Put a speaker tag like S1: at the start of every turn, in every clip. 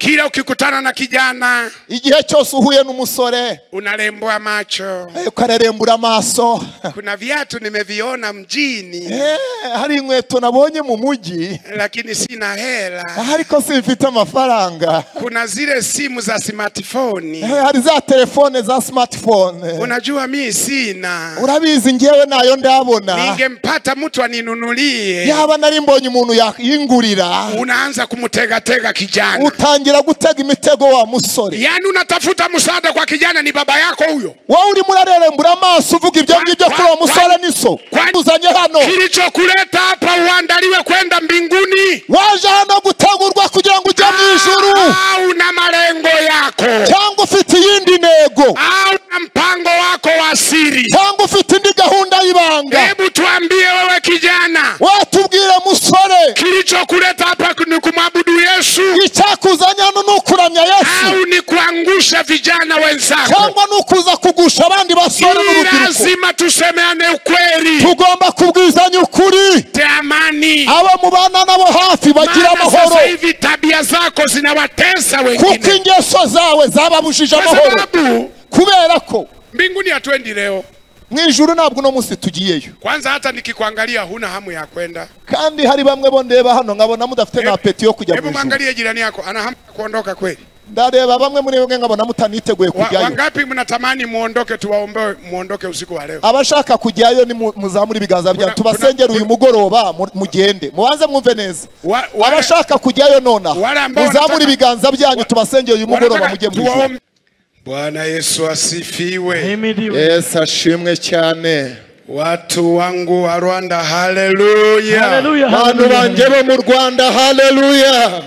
S1: Kila ukikutana na kijana,
S2: igihe cyose uhuye n'umusore,
S1: unarembwa macho,
S2: ukarerembura amaso.
S1: Kuna viatu nimeviona mjini,
S2: hari inkweto nabonye mu mujyi,
S1: lakini sina hela,
S2: ariko simfite amafaranga.
S1: Kuna zile simu za smartphone,
S2: hari za telefone za smartphone.
S1: Unajua mimi sina,
S2: urabizi ngewe nayo ndabona.
S1: Ningempata mtu aninunulie,
S2: yaba nari mbonye umuntu yingurira.
S1: Unaanza kumutega tega kijana,
S2: utangira gutega imitego wa musore.
S1: Yani unatafuta msaada kwa kijana, ni baba yako huyo.
S2: Wowe uri murarerembura amaso uvuga ibyo ngibyo kuri wa musore niso uzanye hano.
S1: Kilichokuleta hapa uandaliwe kwenda mbinguni.
S2: Waje hano gutegurwa kugira ngo ujye mu ijuru.
S1: Una malengo yako,
S2: cyangwa ufite iyindi ntego,
S1: au mpango wako wa siri,
S2: cyangwa ufite indi gahunda y'ibanga.
S1: Hebu tuambie wewe kijana,
S2: watubwire musore,
S1: kilichokuleta hapa ni kumwabudu Yesu,
S2: icyakuzanye hano ni ukuramya Yesu,
S1: au ni kuangusha vijana wenzako,
S2: cyangwa ni ukuza kugusha abandi basore n'urubyiruko.
S1: Lazima tusemeane ukweli,
S2: tugomba kubwizanya ukuri.
S1: Amani,
S2: abo mubana nabo hafi bagira amahoro.
S1: Sasa hivi tabia zako zinawatesa wengine,
S2: kuko ingeso zawe zababujije amahoro. Kubera ko
S1: mbinguni hatuendi leo,
S2: mu ijuru ntabwo no munsi tugiyeyo.
S1: Kwanza hata nikikuangalia huna hamu ya kwenda.
S2: Kandi hari bamwe bo ndeba hano nkabona mudafite na apeti yo kujya mu ijuru.
S1: Hebu mwangalie jirani yako, ana hamu ya kuondoka kweli?
S2: Ndareba bamwe muri mwe nkabona mutaniteguye kujyayo.
S1: Wangapi mnatamani muondoke, tuwaombe muondoke usiku wa leo?
S2: Abashaka kujyayo ni muzamuri ibiganza byanyu, tubasengera uyu mugoroba mugende. Mubanze mwumve neza. Abashaka kujyayo nona muzamuri ibiganza byanyu, tubasengera uyu mugoroba mujye mu ijuru.
S1: Bwana Yesu asifiwe.
S2: Yesu ashimwe cyane.
S1: Watu wangu wa Rwanda, haleluya.
S3: Haleluya.
S2: Bantu banje bo mu Rwanda, haleluya.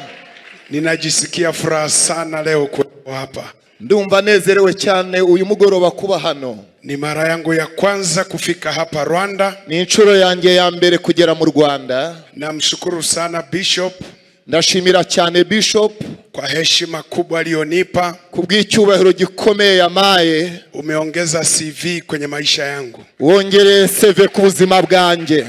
S1: Ninajisikia furaha sana leo kuwa hapa.
S2: Ndumva nezerewe cyane uyu mugoroba kuba hano.
S1: Ni mara yangu ya kwanza kufika hapa Rwanda.
S2: Ni inshuro yanjye ya mbere kugera mu Rwanda.
S1: Namshukuru sana Bishop.
S2: Ndashimira cyane Bishop
S1: kwa heshima kubwa aliyonipa,
S2: kubw'icyubahiro gikomeye yamaye.
S1: Umeongeza CV kwenye maisha yangu,
S2: wongereye CV ku buzima bwanjye.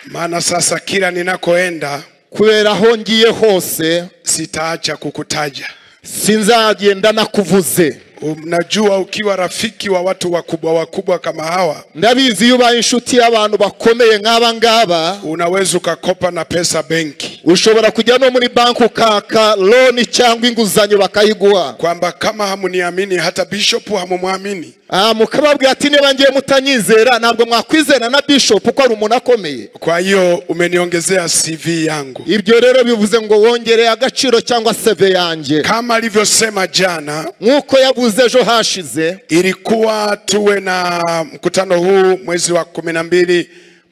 S1: Maana sasa kila ninakoenda,
S2: kubera aho ngiye hose,
S1: sitaacha kukutaja,
S2: sinzagenda nakuvuze.
S1: Unajua ukiwa rafiki wa watu wakubwa wakubwa kama hawa,
S2: ndabizi iyo ubaye inshuti y'abantu bakomeye nk'aba ngaba,
S1: unaweza ukakopa na pesa benki,
S2: ushobora kujya no muri banki ukaka loan cyangwa inguzanyo bakayiguha.
S1: Kwamba kama hamuniamini, hata bishop hamumwamini.
S2: Mukababwira ati niba ngiye mutanyizera ntabwo mwakwizera na bishop kuko ari umuntu akomeye.
S1: Kwa hiyo umeniongezea CV yangu.
S2: Ibyo rero bivuze ngo wongereye agaciro cyangwa CV yanjye.
S1: Kama alivyosema jana,
S2: nkuko yavuze ejo hashize,
S1: ilikuwa tuwe na mkutano huu mwezi wa 12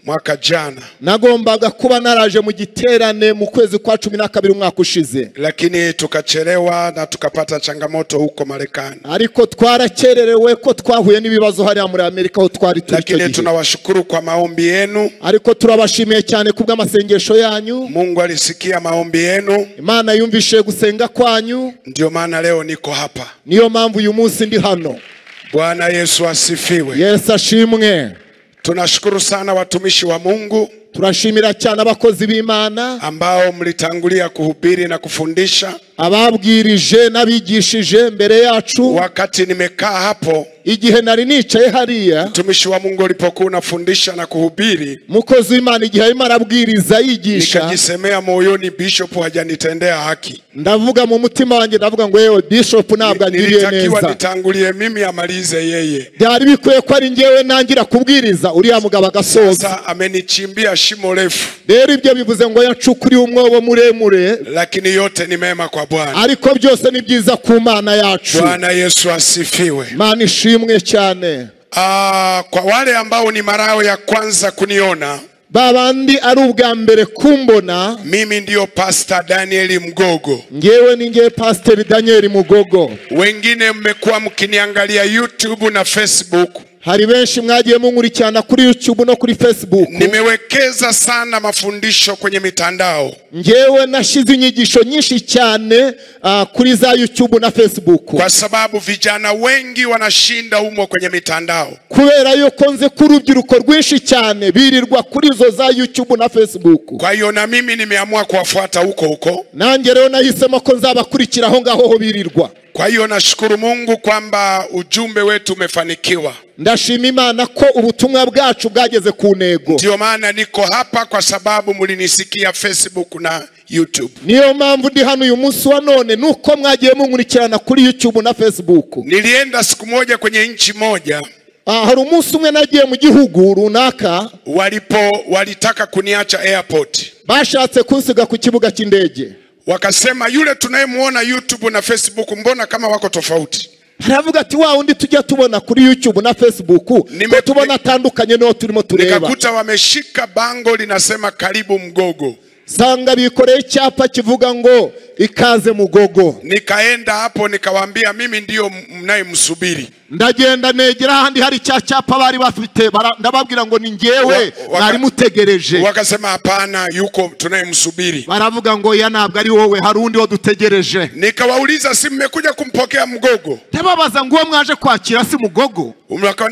S1: mwaka jana.
S2: Nagombaga kuba naraje mu giterane mu kwezi kwa 12 umwaka ushize,
S1: lakini tukachelewa na tukapata changamoto huko Marekani.
S2: Ariko twarakererewe ko twahuye n'ibibazo hariya muri Amerika aho twari turi.
S1: Lakini tunawashukuru kwa maombi yenu.
S2: Ariko turabashimiye cyane kubw'amasengesho yanyu.
S1: Mungu alisikia maombi yenu.
S2: Imana yumvishe gusenga kwanyu.
S1: Ndio maana leo niko hapa.
S2: Niyo mpamvu uyu munsi ndi hano.
S1: Bwana Yesu asifiwe.
S2: Yesu ashimwe.
S1: Tunashukuru sana watumishi wa Mungu.
S2: Turashimira cyane abakozi b'Imana
S1: ambao mlitangulia kuhubiri na kufundisha,
S2: ababwirije n'abigishije mbere yacu.
S1: Wakati nimekaa hapo,
S2: igihe nari nicaye hariya,
S1: mtumishi wa Mungu alipokuwa unafundisha na kuhubiri,
S2: mukozi w'Imana igihe arimo arabwiriza yigisha,
S1: nikajisemea moyoni, bishop hajanitendea haki.
S2: Ndavuga mu mutima wanjye, ndavuga ngo yewe bishop ntabwo angiriye neza.
S1: Nilitakiwa nitangulie mimi amalize yeye.
S2: Byari bikwiye ko ari njyewe nangira kubwiriza uriya mugabo agasoza.
S1: Sasa amenichimbia shimo refu.
S2: Rero ibyo bivuze ngo yacukuriye umwobo muremure,
S1: lakini yote ni mema kwa Bwana.
S2: Ariko byose ni byiza ku Mana yacu.
S1: Bwana Yesu asifiwe.
S2: Mana ishimwe cyane.
S1: Kwa wale ambao ni mara ya kwanza kuniona,
S2: babandi ari ubwa mbere kumbona,
S1: mimi ndio Pastor Daniel Mgogo.
S2: Ngewe ni ngewe Pastor Daniel Mgogo.
S1: Wengine mmekuwa mkiniangalia YouTube na Facebook.
S2: Hari benshi mwagiye munkurikirana kuri YouTube no kuri Facebook.
S1: Nimewekeza sana mafundisho kwenye mitandao.
S2: Ngewe nashize inyigisho nyinshi cyane kuri za YouTube na Facebook.
S1: Kwa sababu vijana wengi wanashinda humo kwenye mitandao.
S2: Kubera yuko nze kurubyiruko rwinshi cyane birirwa kuri zo za YouTube na Facebook.
S1: Kwa hiyo na mimi nimeamua kuwafuata huko huko.
S2: Nanjye rero nahisemo ko nzabakurikira aho ngaho ho birirwa.
S1: Kwa hiyo nashukuru Mungu kwamba ujumbe wetu umefanikiwa.
S2: Ndashima Imana ko ubutumwa bwacu bwageze ku ntego.
S1: Ndio maana niko hapa, kwa sababu mlinisikia Facebook na YouTube.
S2: Niyo mpamvu ndi hano uyu munsi wa none, nuko mwagiye munkurikirana kuri YouTube na Facebook.
S1: Nilienda siku moja kwenye nchi moja.
S2: Hari umunsi umwe nagiye mu gihugu runaka.
S1: Walitaka kuniacha airport.
S2: Bashatse kunsiga ku kibuga cy'indege.
S1: Wakasema yule tunayemuona YouTube na Facebook mbona kama wako tofauti.
S2: Haravuga ati wa undi tujya tubona kuri YouTube na Facebook ko tubona atandukanye no turimo tureba.
S1: Nikakuta wameshika bango linasema karibu Mgogo.
S2: Sanga bikoreye icyapa kivuga ngo ikaze Mugogo.
S1: Nikaenda hapo nikawaambia mimi ndio mnayemsubiri.
S2: Ndagenda negera ahandi hari cya cyapa bari bafite, ndababwira ngo ni ngewe mwari mutegereje.
S1: Wakasema hapana, yuko tunayemsubiri.
S2: Baravuga ngo ya ntabwo ari wowe, hari undi wo dutegereje.
S1: Nikawauliza si mmekuja kumpokea Mgogo?
S2: Ndababaza ngo mwaje kwakira si Mugogo?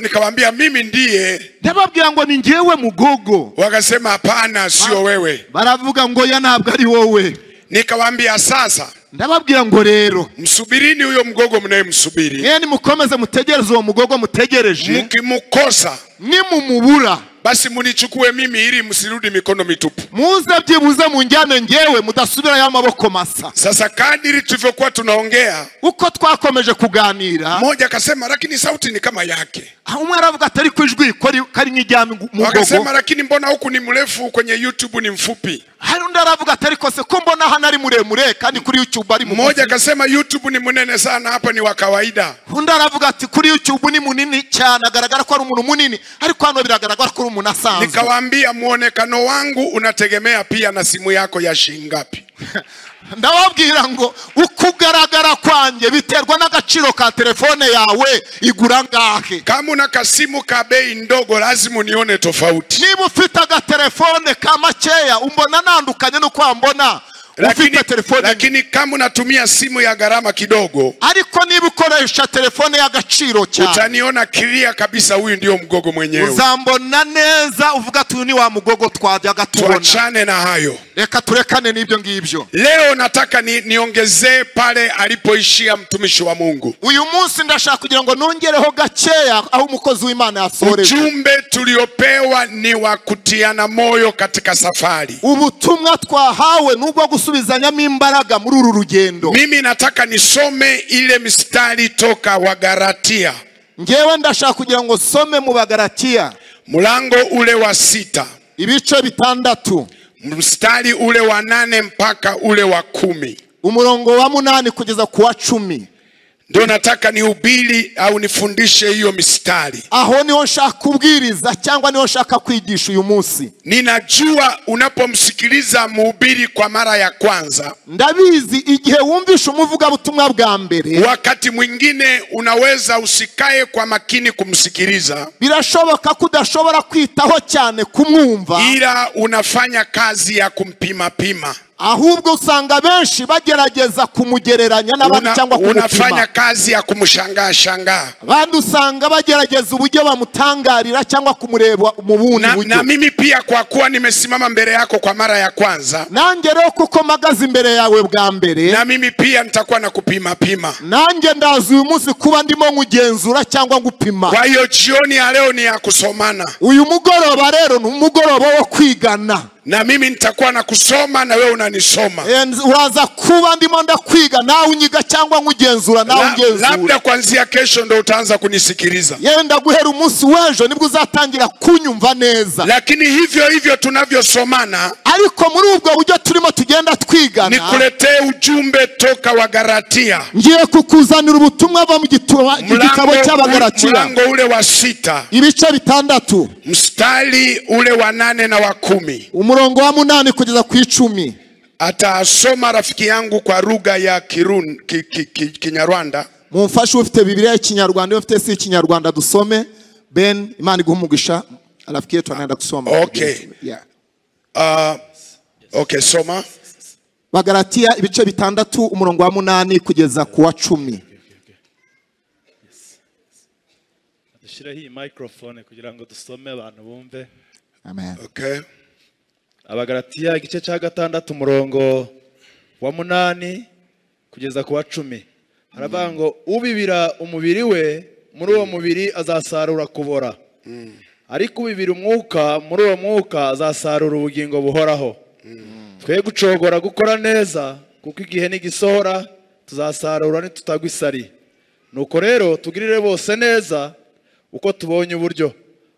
S1: Nikawaambia mimi ndiye.
S2: Ndababwira ngo ni ngewe Mugogo.
S1: Wakasema hapana, sio wewe.
S2: Baravuga ngo ya ntabwo ari wowe.
S1: Nikawaambia sasa,
S2: ndababwira ngo rero
S1: msubirini huyo Mgogo mnayemsubiri.
S2: Yeni mukomeze mutegereze uwo Mugogo mutegereje.
S1: Mkimukosa,
S2: nimumubura,
S1: basi munichukue mimi ili msirudi mikono mitupu.
S2: Muze byibuze munjyane ngewe mudasubira ya maboko masa.
S1: Sasa kadiri tulivyokuwa tunaongea,
S2: uko twakomeje kuganira,
S1: mmoja akasema lakini sauti ni kama yake.
S2: Umwe aravuga atari kwijwi ko kari nk'ijya Mugogo.
S1: Akasema lakini mbona huku ni mrefu, kwenye YouTube ni mfupi.
S2: Hari undi aravuga atari kose ko mbona hano ari muremure kandi kuri YouTube ari mugufi.
S1: Mmoja akasema YouTube ni munene sana, hapa ni wa kawaida.
S2: Undi aravuga ati kuri YouTube ni munini cyane, agaragara ko ari umuntu munini, ariko hano biragaragara ko ari umuntu asanzwe.
S1: Nikawaambia muonekano wangu unategemea pia na simu yako ya shilingi ngapi.
S2: Ndababwira ngo ukugaragara kwanjye biterwa n'agaciro ka telefone yawe igura ngahe.
S1: Kama una kasimu ka bei ndogo lazima unione tofauti.
S2: Niba ufite agatelefone ka makeya umbona nandukanye nuko wambona.
S1: Lakini kama unatumia simu ya gharama kidogo,
S2: ariko niba ukoresha telefone y'agaciro cyane,
S1: utaniona clear kabisa huyu ndio Mgogo mwenyewe.
S2: Uzambona neza uvuga ati uyu ni wa Mugogo twajyaga tubona.
S1: Tuachane na hayo.
S2: Reka turekane n'ibyo ngibyo.
S1: Leo nataka niongezee pale alipoishia mtumishi wa Mungu.
S2: Uyu munsi ndashaka kugira ngo nongereho gakeya aho umukozi w'Imana yasoreje.
S1: Ujumbe tuliopewa ni wa kutiana moyo katika safari.
S2: Ubutumwa twahawe nubwo gusubizanyamo imbaraga muri uru rugendo.
S1: Mimi nataka nisome ile mistari toka Wagalatia.
S2: Ngewe ndashaka kugira ngo some mu Bagalatia
S1: mlango ule wa 6,
S2: ibice 6,
S1: mstari ule wa 8 mpaka ule wa 10.
S2: Umurongo wa 8 kugeza ku wa 10.
S1: Ndio nataka nihubiri au nifundishe hiyo mistari.
S2: Aho niho nshaka kubwiriza cyangwa niho nshaka kwigisha uyu munsi.
S1: Ninajua unapomsikiliza mhubiri kwa mara ya kwanza,
S2: ndabizi igihe wumvisha umuvuga butumwa bwa mbere,
S1: wakati mwingine unaweza usikae kwa makini kumsikiliza.
S2: Birashoboka ko udashobora kwitaho cyane kumwumva,
S1: ila unafanya kazi ya kumpima pima.
S2: Ahubwo usanga benshi bagerageza kumugereranya n'abandi cyangwa kumupima.
S1: Unafanya kazi ya kumshangaa shangaa.
S2: Abandi usanga bagerageza uburyo bamutangarira cyangwa kumureba mu bundi buryo.
S1: Na mimi pia kwa kuwa nimesimama mbele yako kwa mara ya kwanza,
S2: nanjye rero kuko mpagaze imbere yawe bwa mbere,
S1: na mimi pia nitakuwa na kupima pima.
S2: Nanjye ndazi uyu munsi kuba ndimo nkugenzura cyangwa ngupima.
S1: Kwa hiyo jioni ya leo ni ya kusomana.
S2: Uyu mugoroba rero ni umugoroba wo kwigana.
S1: Na mimi nitakuwa na kusoma na wewe unanisoma.
S2: Uraza kuba ndimo ndakwiga nawe unyiga cyangwa nkugenzura nawe ungenzura.
S1: Labda kuanzia kesho ndo utaanza kunisikiliza.
S2: Yenda guhera umunsi w'ejo nibwo uzatangira kunyumva neza.
S1: Lakini hivyo hivyo tunavyosomana,
S2: ariko muri ubwo buryo turimo tugenda twigana,
S1: nikuletee ujumbe toka Wagalatia.
S2: Ngiye kukuzanira ubutumwa bwa mu gitabo cy'Abagalatia,
S1: mlango ule wa 6,
S2: ibice 6,
S1: mstari ule wa 8 na wa 10.
S2: Umurongo wa 8 kugeza ku 10.
S1: Atasoma rafiki yangu kwa lugha ya Kinyarwanda.
S2: Mumfashe ufite Bibiliya y'Ikinyarwanda, ufite si Ikinyarwanda dusome. Ben, Imana iguhe umugisha, rafiki yetu anaenda kusoma.
S1: Okay.
S2: Yeah.
S1: Okay, soma.
S2: Bagalatiya ibice 6 umurongo wa 8 kugeza ku wa 10.
S3: Dushyireho iyi microphone kugira ngo dusome abantu bumve.
S2: Amen.
S1: Okay.
S3: Abagalatiya igice cya 6 umurongo wa 8 kugeza ku wa 10. Haravuga ngo ubibira umubiri we muri uwo mubiri azasarura kubora. Ariko ubibira umwuka muri uwo mwuka azasarura ubugingo buhoraho. Twe gucogora gukora neza kuko igihe nigisohora tuzasarura nitutagwa isari. Nuko rero tugirire bose neza uko tubonye uburyo,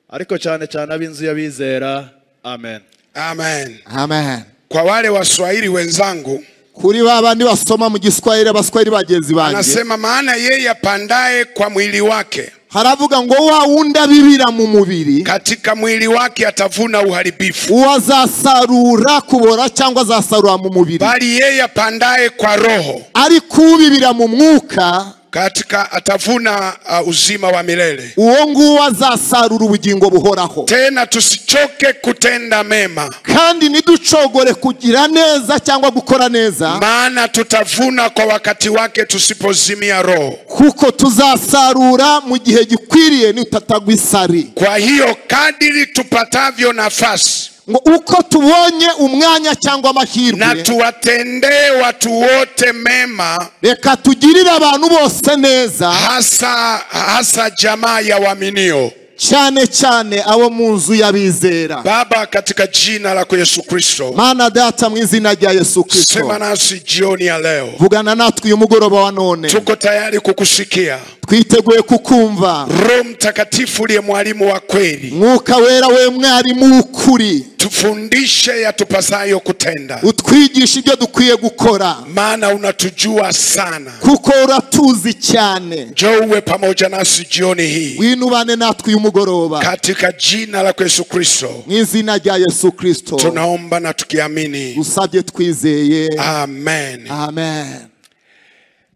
S3: ariko cyane cyane ab'inzu y'abizera. Amen.
S1: Amen.
S2: Amen.
S1: Kwa wale Waswahili wenzangu,
S2: kuri babandi basoma mu Giswahili, abaswahili bagenzi banjye,
S1: anasema maana yeye apandaye kwa mwili wake,
S2: haravuga ngo wa wundi abibira mu mubiri,
S1: katika mwili wake atavuna uharibifu,
S2: uwazasarura kubora cyangwa azasarura mu mubiri,
S1: bali yeye apandaye kwa roho,
S2: ariko ubibira mu mwuka,
S1: katika atavuna uzima wa milele,
S2: uwo nguwo azasarura ubugingo buhoraho.
S1: Tena tusichoke kutenda mema,
S2: kandi niducogore kugira neza cyangwa gukora neza,
S1: maana tutavuna kwa wakati wake tusipozimia roho,
S2: kuko tuzasarura mu gihe gikwiriye nitatagwa isari.
S1: Kwa hiyo kadiri tupatavyo nafasi,
S2: ngo uko tubonye umwanya cyangwa amahirwe,
S1: na tuwatendee watu wote mema,
S2: reka tugirire abantu bose neza,
S1: hasa jamaa ya waaminio,
S2: cyane cyane abo mu nzu y'abizera.
S1: Baba, katika jina la Yesu Kristo,
S2: Mana data mu izina rya Yesu Kristo,
S1: sema nasi jioni ya leo,
S2: vugana natwe uyu mugoroba wa none,
S1: tuko tayari kukusikia,
S2: twiteguye kukumva.
S1: Roho Mtakatifu uliye mwalimu wa kweli,
S2: Mwuka wera we mwarimu w'ukuri,
S1: tufundishe yatupasayo kutenda,
S2: utwigishe ibyo dukwiye gukora,
S1: maana unatujua sana,
S2: kuko uratuzi cyane.
S1: Njoo uwe pamoja nasi jioni hii,
S2: winubane natwe uyu mugoroba,
S1: katika jina la Yesu Kristo,
S2: mu izina rya Yesu Kristo
S1: tunaomba na tukiamini,
S2: usabye twizeye.
S1: Amen.
S2: Amen.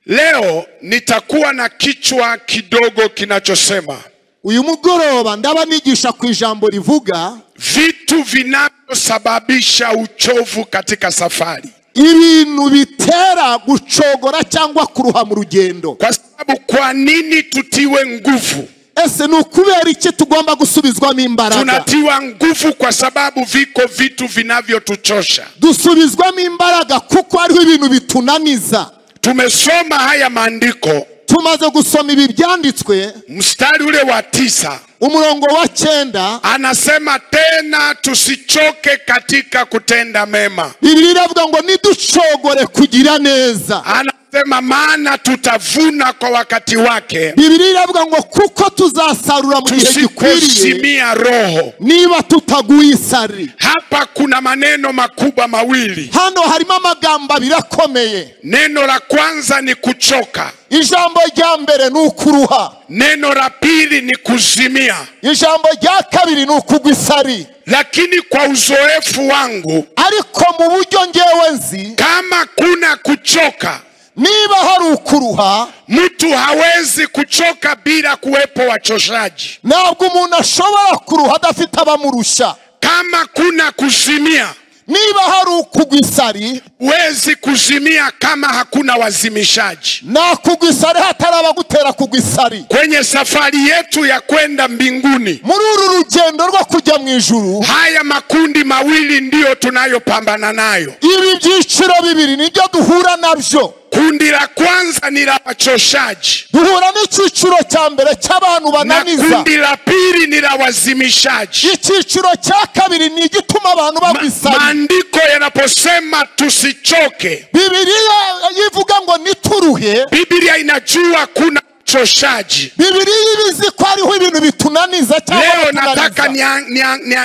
S1: Leo nitakuwa na kichwa kidogo kinachosema,
S2: uyu mugoroba ndaba nigisha ku ijambo rivuga
S1: vitu vinavyosababisha uchovu katika safari,
S2: ibintu bitera gucogora cyangwa kuruha mu rugendo.
S1: Kwa sababu kwa nini tutiwe nguvu?
S2: Ese ni ukubera iki tugomba gusubizwamo imbaraga?
S1: Tunatiwa nguvu kwa sababu viko vitu vinavyotuchosha.
S2: Dusubizwamo imbaraga kuko hariho ibintu bitunaniza.
S1: Tumesoma haya maandiko,
S2: tumaze gusoma ibi byanditswe,
S1: mstari ule wa 9,
S2: umurongo wa 9,
S1: anasema tena tusichoke katika kutenda mema.
S2: Bibiliya iravuga ngo niducogore kugira neza.
S1: Anasema maana tutavuna kwa wakati wake,
S2: Bibiliya iravuga ngo kuko tuzasarura mu gihe gikwiriye,
S1: tusipozimia roho,
S2: niba tutaguye isari.
S1: Hapa kuna maneno makubwa mawili.
S2: Hano harimo amagambo abiri akomeye.
S1: Neno la kwanza ni kuchoka,
S2: ijambo rya mbere ni ukuruha,
S1: neno la pili ni kuzimia,
S2: ijambo rya kabiri ni ukugwa isari.
S1: Lakini kwa uzoefu wangu,
S2: ariko mu buryo ngewe nzi,
S1: kama kuna kuchoka,
S2: niba hari ukuruha,
S1: mtu hawezi kuchoka bila kuwepo wachoshaji.
S2: Ntabwo umuntu ashobora kuruha adafite abamurusha.
S1: Kama kuna kuzimia,
S2: niba hari ukugwa isari,
S1: huwezi kuzimia kama hakuna wazimishaji.
S2: Na kugwa isari hatari abagutera kugwa isari.
S1: Kwenye safari yetu ya kwenda mbinguni,
S2: muri uru rugendo rwo kujya mu ijuru,
S1: haya makundi mawili ndiyo tunayopambana nayo.
S2: Ibi byiciro bibiri nibyo duhura nabyo.
S1: Kundi la kwanza ni la wachoshaji,
S2: duhura n'icyiciro cya mbere cy'abantu bananiza,
S1: na kundi la pili ni la wazimishaji.
S2: Icyiciro cya kabiri ni igituma abantu bagwa isari.
S1: Maandiko yanaposema tusichoke,
S2: Bibiliya ivuga ngo nituruhe,
S1: Biblia inajua kuna wachoshaji.
S2: Bibiliya ibizi ko hariho ibintu bitunaniza cyangwa.
S1: Leo nataka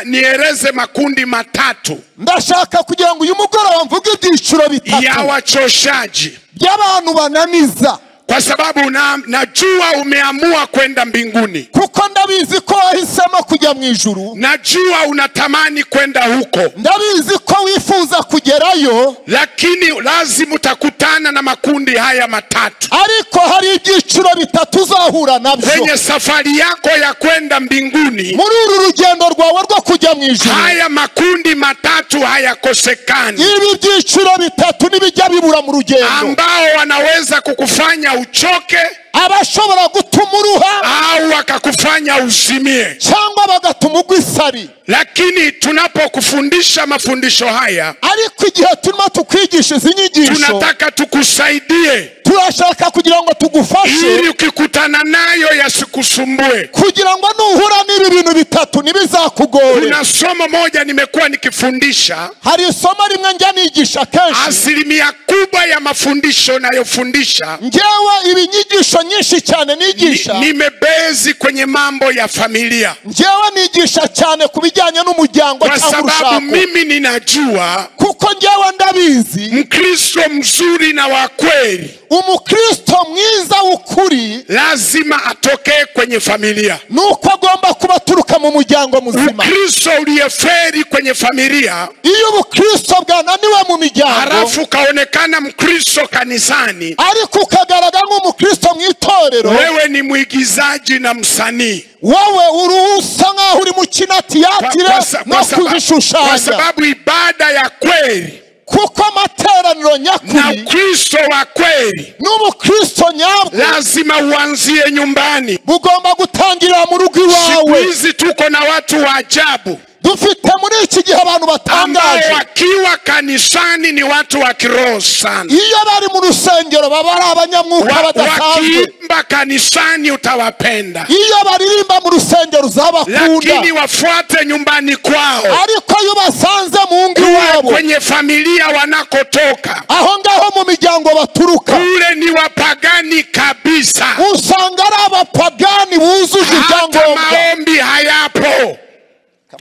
S1: nieleze makundi matatu.
S2: Ndashaka kugira ngo uyu mugoroba mvuge ibyiciro bitatu
S1: ya wachoshaji,
S2: by'abantu bananiza.
S1: Kwa sababu najua umeamua kwenda mbinguni,
S2: kuko ndabizi Ndabizi ko wahisemo kujya mu ijuru.
S1: Najua unatamani kwenda huko.
S2: Ndabizi ko wifuza kugerayo.
S1: Lakini lazima utakutana na makundi haya matatu.
S2: Ariko hari ibyiciro bitatu uzahura nabyo.
S1: Kwenye safari yako ya kwenda mbinguni.
S2: Muri uru rugendo rwawe rwo kujya mu ijuru.
S1: Haya makundi matatu hayakosekani.
S2: Ibi byiciro bitatu nibijya bibura mu rugendo.
S1: Ambao wanaweza kukufanya uchoke.
S2: Abashobora gutuma uruha
S1: au wakakufanya uzimie
S2: cyangwa bagatuma ugwa isari.
S1: Lakini tunapokufundisha mafundisho haya,
S2: ariko igihe turimo tukwigisha izi nyigisho,
S1: tunataka tukusaidie.
S2: Turashaka kugira ngo tugufashe
S1: ili ukikutana nayo yasikusumbue,
S2: kugira ngo nuhura n'ibi bintu bitatu ntibizakugore.
S1: Kuna somo moja nimekuwa nikifundisha.
S2: Hari isomo rimwe njya nigisha kenshi.
S1: Asilimia kubwa ya mafundisho nayofundisha,
S2: njyewe ibi nyigisho nyinshi cyane nigisha,
S1: nimebezi kwenye mambo ya familia.
S2: Njyewe nigisha cyane kubijyanye n'umuryango
S1: cyangwa
S2: urushako.
S1: Kwa sababu mimi ninajua,
S2: kuko njyewe ndabizi,
S1: Mkristo mzuri na wa kweli,
S2: umukristo mwiza w'ukuri,
S1: lazima atokee kwenye familia.
S2: Nuko agomba kuba aturuka mu muryango muzima.
S1: Ukristo uliyeferi kwenye familia,
S2: iyo ubukristo bwananiwe mu miryango,
S1: halafu kaonekana Mkristo kanisani,
S2: ariko ukagaragara nk'umukristo mu itorero,
S1: wewe ni mwigizaji na msanii.
S2: Wowe urusa nkaho uri mu kina tiyatire no kuzishushanya.
S1: Kwa sababu ibada ya kweli,
S2: kuko amateraniro nyakuri
S1: na Ukristo wa kweli
S2: n'ubukristo nyabwo
S1: lazima uanzie nyumbani.
S2: Bugomba gutangirira mu rugo iwawe.
S1: Siku hizi tuko na watu wa ajabu.
S2: Dufite muri iki gihe abantu batangaje.
S1: Ambao wakiwa kanisani ni watu wa kiroho sana.
S2: Iyo bari mu rusengero baba ari abanyamwuka badasanzwe.
S1: Wakiimba kanisani utawapenda.
S2: Iyo baririmba mu rusengero uzabakunda.
S1: Lakini wafuate nyumbani kwao.
S2: Ariko iyo basanze mu ngo iwabo,
S1: kwenye familia wanakotoka,
S2: aho ngaho mu miryango baturuka,
S1: kule ni wapagani kabisa.
S2: Usanga ari abapagani buzuje ibyangombwa.
S1: Hata maombi hayapo.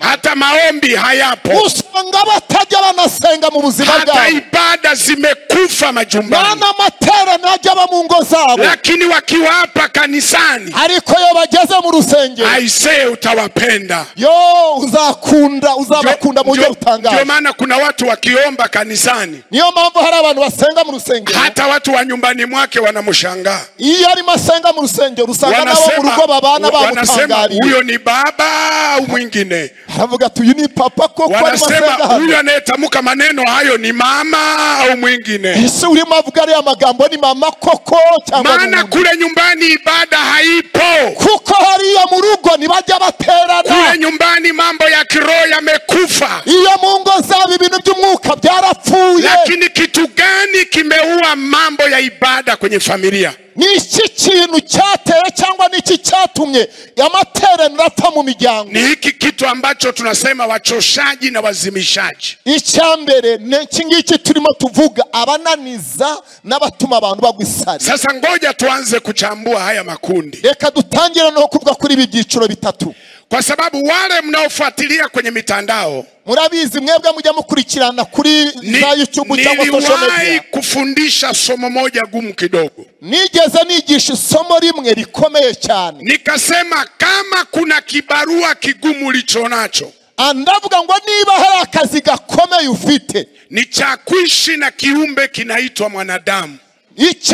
S1: Hata maombi hayapo.
S2: Usanga batajya banasenga mu buzima bwabo.
S1: Hata ibada zimekufa majumbani.
S2: Nta materaniro ajya aba mu ngo zabo.
S1: Lakini wakiwa hapa kanisani,
S2: ariko iyo bageze mu rusengero,
S1: aisee, utawapenda.
S2: Yo uzakunda, uzabakunda mu buryo butangaje.
S1: Ndio maana kuna watu wakiomba kanisani,
S2: niyo mpamvu hari abantu basenga mu rusengero,
S1: hata watu wa nyumbani mwake wanamshangaa.
S2: Iyo arimo asenga mu rusengero usanga nabo mu rugo babana bamutangariye.
S1: Huyo ni baba au mwingine?
S2: Haravuga ati uyu ni papa koko arimo asenga hano.
S1: Huyu anayetamka maneno hayo ni mama au mwingine?
S2: Ese urimo avuga ariya magambo ni mama koko cyangwa?
S1: Maana kule nyumbani ibada haipo.
S2: Kuko hariya mu rugo ntibajya baterana.
S1: Kule nyumbani mambo ya kiroho yamekufa.
S2: Iyo mu ngo zabo ibintu by'umwuka byarapfuye.
S1: Lakini kitu gani kimeua mambo ya ibada kwenye familia?
S2: Ni iki kintu cyateye cyangwa ni iki cyatumye amateraniro apfa mu miryango?
S1: Ni hiki kitu ambacho tunasema wachoshaji na wazimishaji.
S2: Icya mbere ni iki ngiki turimo tuvuga, abananiza n'abatuma abantu bagwa isari.
S1: Sasa ngoja tuanze kuchambua haya makundi.
S2: Reka dutangire no kuvuga kuri ibi byiciro bitatu.
S1: Kwa sababu wale mnaofuatilia kwenye mitandao,
S2: murabizi mwebwe mujya mukurikirana kuri za YouTube cyangwa social media,
S1: niliwahi kufundisha somo moja gumu kidogo.
S2: Nigeze nigisha isomo rimwe rikomeye cyane.
S1: Nikasema kama kuna kibarua kigumu ulicho nacho,
S2: ndavuga ngo niba hari akazi gakomeye ufite,
S1: ni cha kuishi na kiumbe kinaitwa mwanadamu.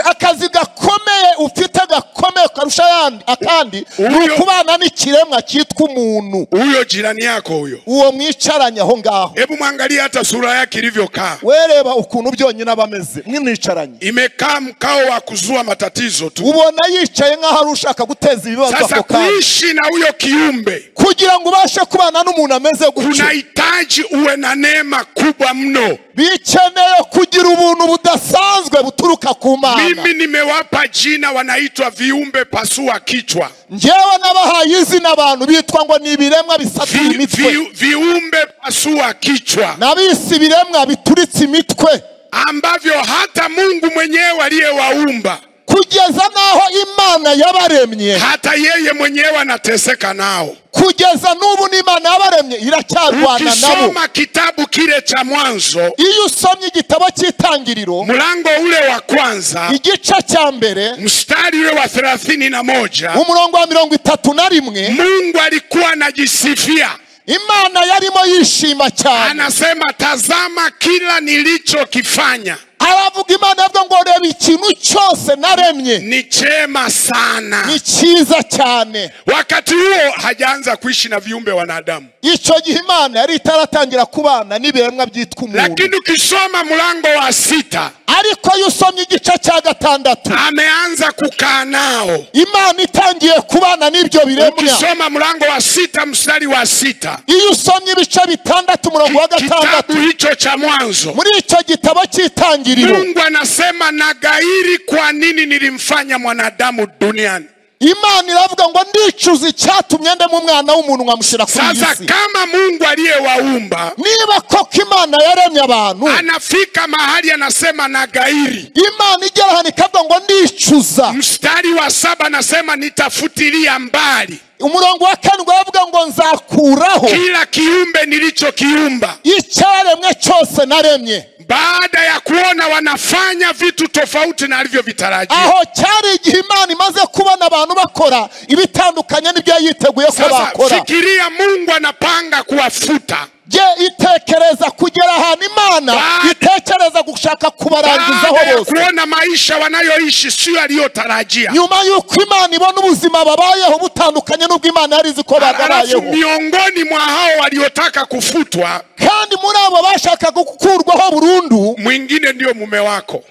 S2: Akazi gakomeye ufite gakomeye karusha ayandi akandi ni ukubana n'ikiremwa cyitwa umuntu.
S1: Huyo jirani yako huyo,
S2: uwo mwicaranye aho ngaho,
S1: hebu mwangalie hata sura yake ilivyokaa.
S2: Wereba ukuntu byonyine abameze mwinicaranye,
S1: imekaa mkao wa kuzua matatizo tu.
S2: Ubona yicaye nkaho ari ushaka guteza ibibazo
S1: ako kanya. Sasa kuishi na huyo kiumbe,
S2: kugira ngo ubashe kubana n'umuntu ameze gutyo,
S1: unahitaji uwe na neema kubwa mno.
S2: Bikeneye kugira ubuntu budasanzwe buturuka ku Mana.
S1: Mimi nimewapa jina, wanaitwa viumbe pasua kichwa.
S2: Njyewe nabahaye izina abantu bitwa ngo ni ibiremwa bisatura imitwe.
S1: Viumbe pasua kichwa.
S2: Nabise ibiremwa bituritse imitwe,
S1: ambavyo hata Mungu mwenyewe aliyewaumba,
S2: kugeza naho n'Imana yabaremye,
S1: hata yeye mwenyewe anateseka nao.
S2: Kugeza n'ubu n'Imana yabaremye iracyarwana nabo.
S1: Ukisoma kitabu kile cha Mwanzo,
S2: iyo usomye igitabo cy'Itangiriro,
S1: mlango ule wa kwanza,
S2: igice cya mbere,
S1: mstari ule wa 31,
S2: umurongo wa 31,
S1: Mungu alikuwa anajisifia.
S2: Imana yarimo yishima cyane.
S1: Anasema, tazama kila nilichokifanya
S2: Aravuga, Imana avuga ngo reba ikintu cyose naremye
S1: ni chema sana,
S2: ni cyiza cyane.
S1: Wakati huo hajaanza kuishi na viumbe wanadamu.
S2: Icyo gihe Imana yari itaratangira kubana n'ibiremwa byitwa umuntu.
S1: Lakini ukisoma mlango wa 6,
S2: ariko iyo usomye igice cya 6,
S1: ameanza kukaa nao.
S2: Imana itangiye kubana n'ibyo biremwa.
S1: Ukisoma mlango wa 6 mstari wa 6,
S2: iyo usomye ibice 6 umurongo wa 6,
S1: kitabu hicho cha Mwanzo,
S2: muri icyo gitabo cy'Itangiriro,
S1: Mungu anasema, nagairi kwa nini nilimfanya mwanadamu duniani.
S2: Imana iravuga ngo ndicuza icyatumye ndema umwana w'umuntu nkamushyira ku isi.
S1: Sasa kama Mungu aliyewaumba,
S2: niba koko Imana yaremye abantu,
S1: anafika mahali anasema nagairi.
S2: Imana igera ahantu ikavuga ngo ndicuza.
S1: Mstari wa 7 anasema nitafutilia mbali.
S2: Umurongo wa 7 aravuga ngo nzakuraho
S1: kila kiumbe nilichokiumba,
S2: icyaremwe cyose naremye.
S1: Baada ya kuona wanafanya vitu tofauti na alivyovitarajia.
S2: Aho cyari igihe Imana imaze kubona abantu bakora ibitandukanye n'ibyo yiteguye ko bakora.
S1: Fikiria Mungu anapanga kuwafuta.
S2: Je, itekereza kugera ahantu Imana itekereza gushaka kubarangizaho bose.
S1: Kuona maisha wanayoishi sio aliyotarajia.
S2: Nyuma y'uko Imana ibona ubuzima babayeho butandukanye n'ubwo Imana yari izi ko bagabayeho.
S1: Miongoni mwa hao waliotaka kufutwa,
S2: kandi muri abo bashaka gukurwaho burundu,
S1: mwingine ndio mume wako.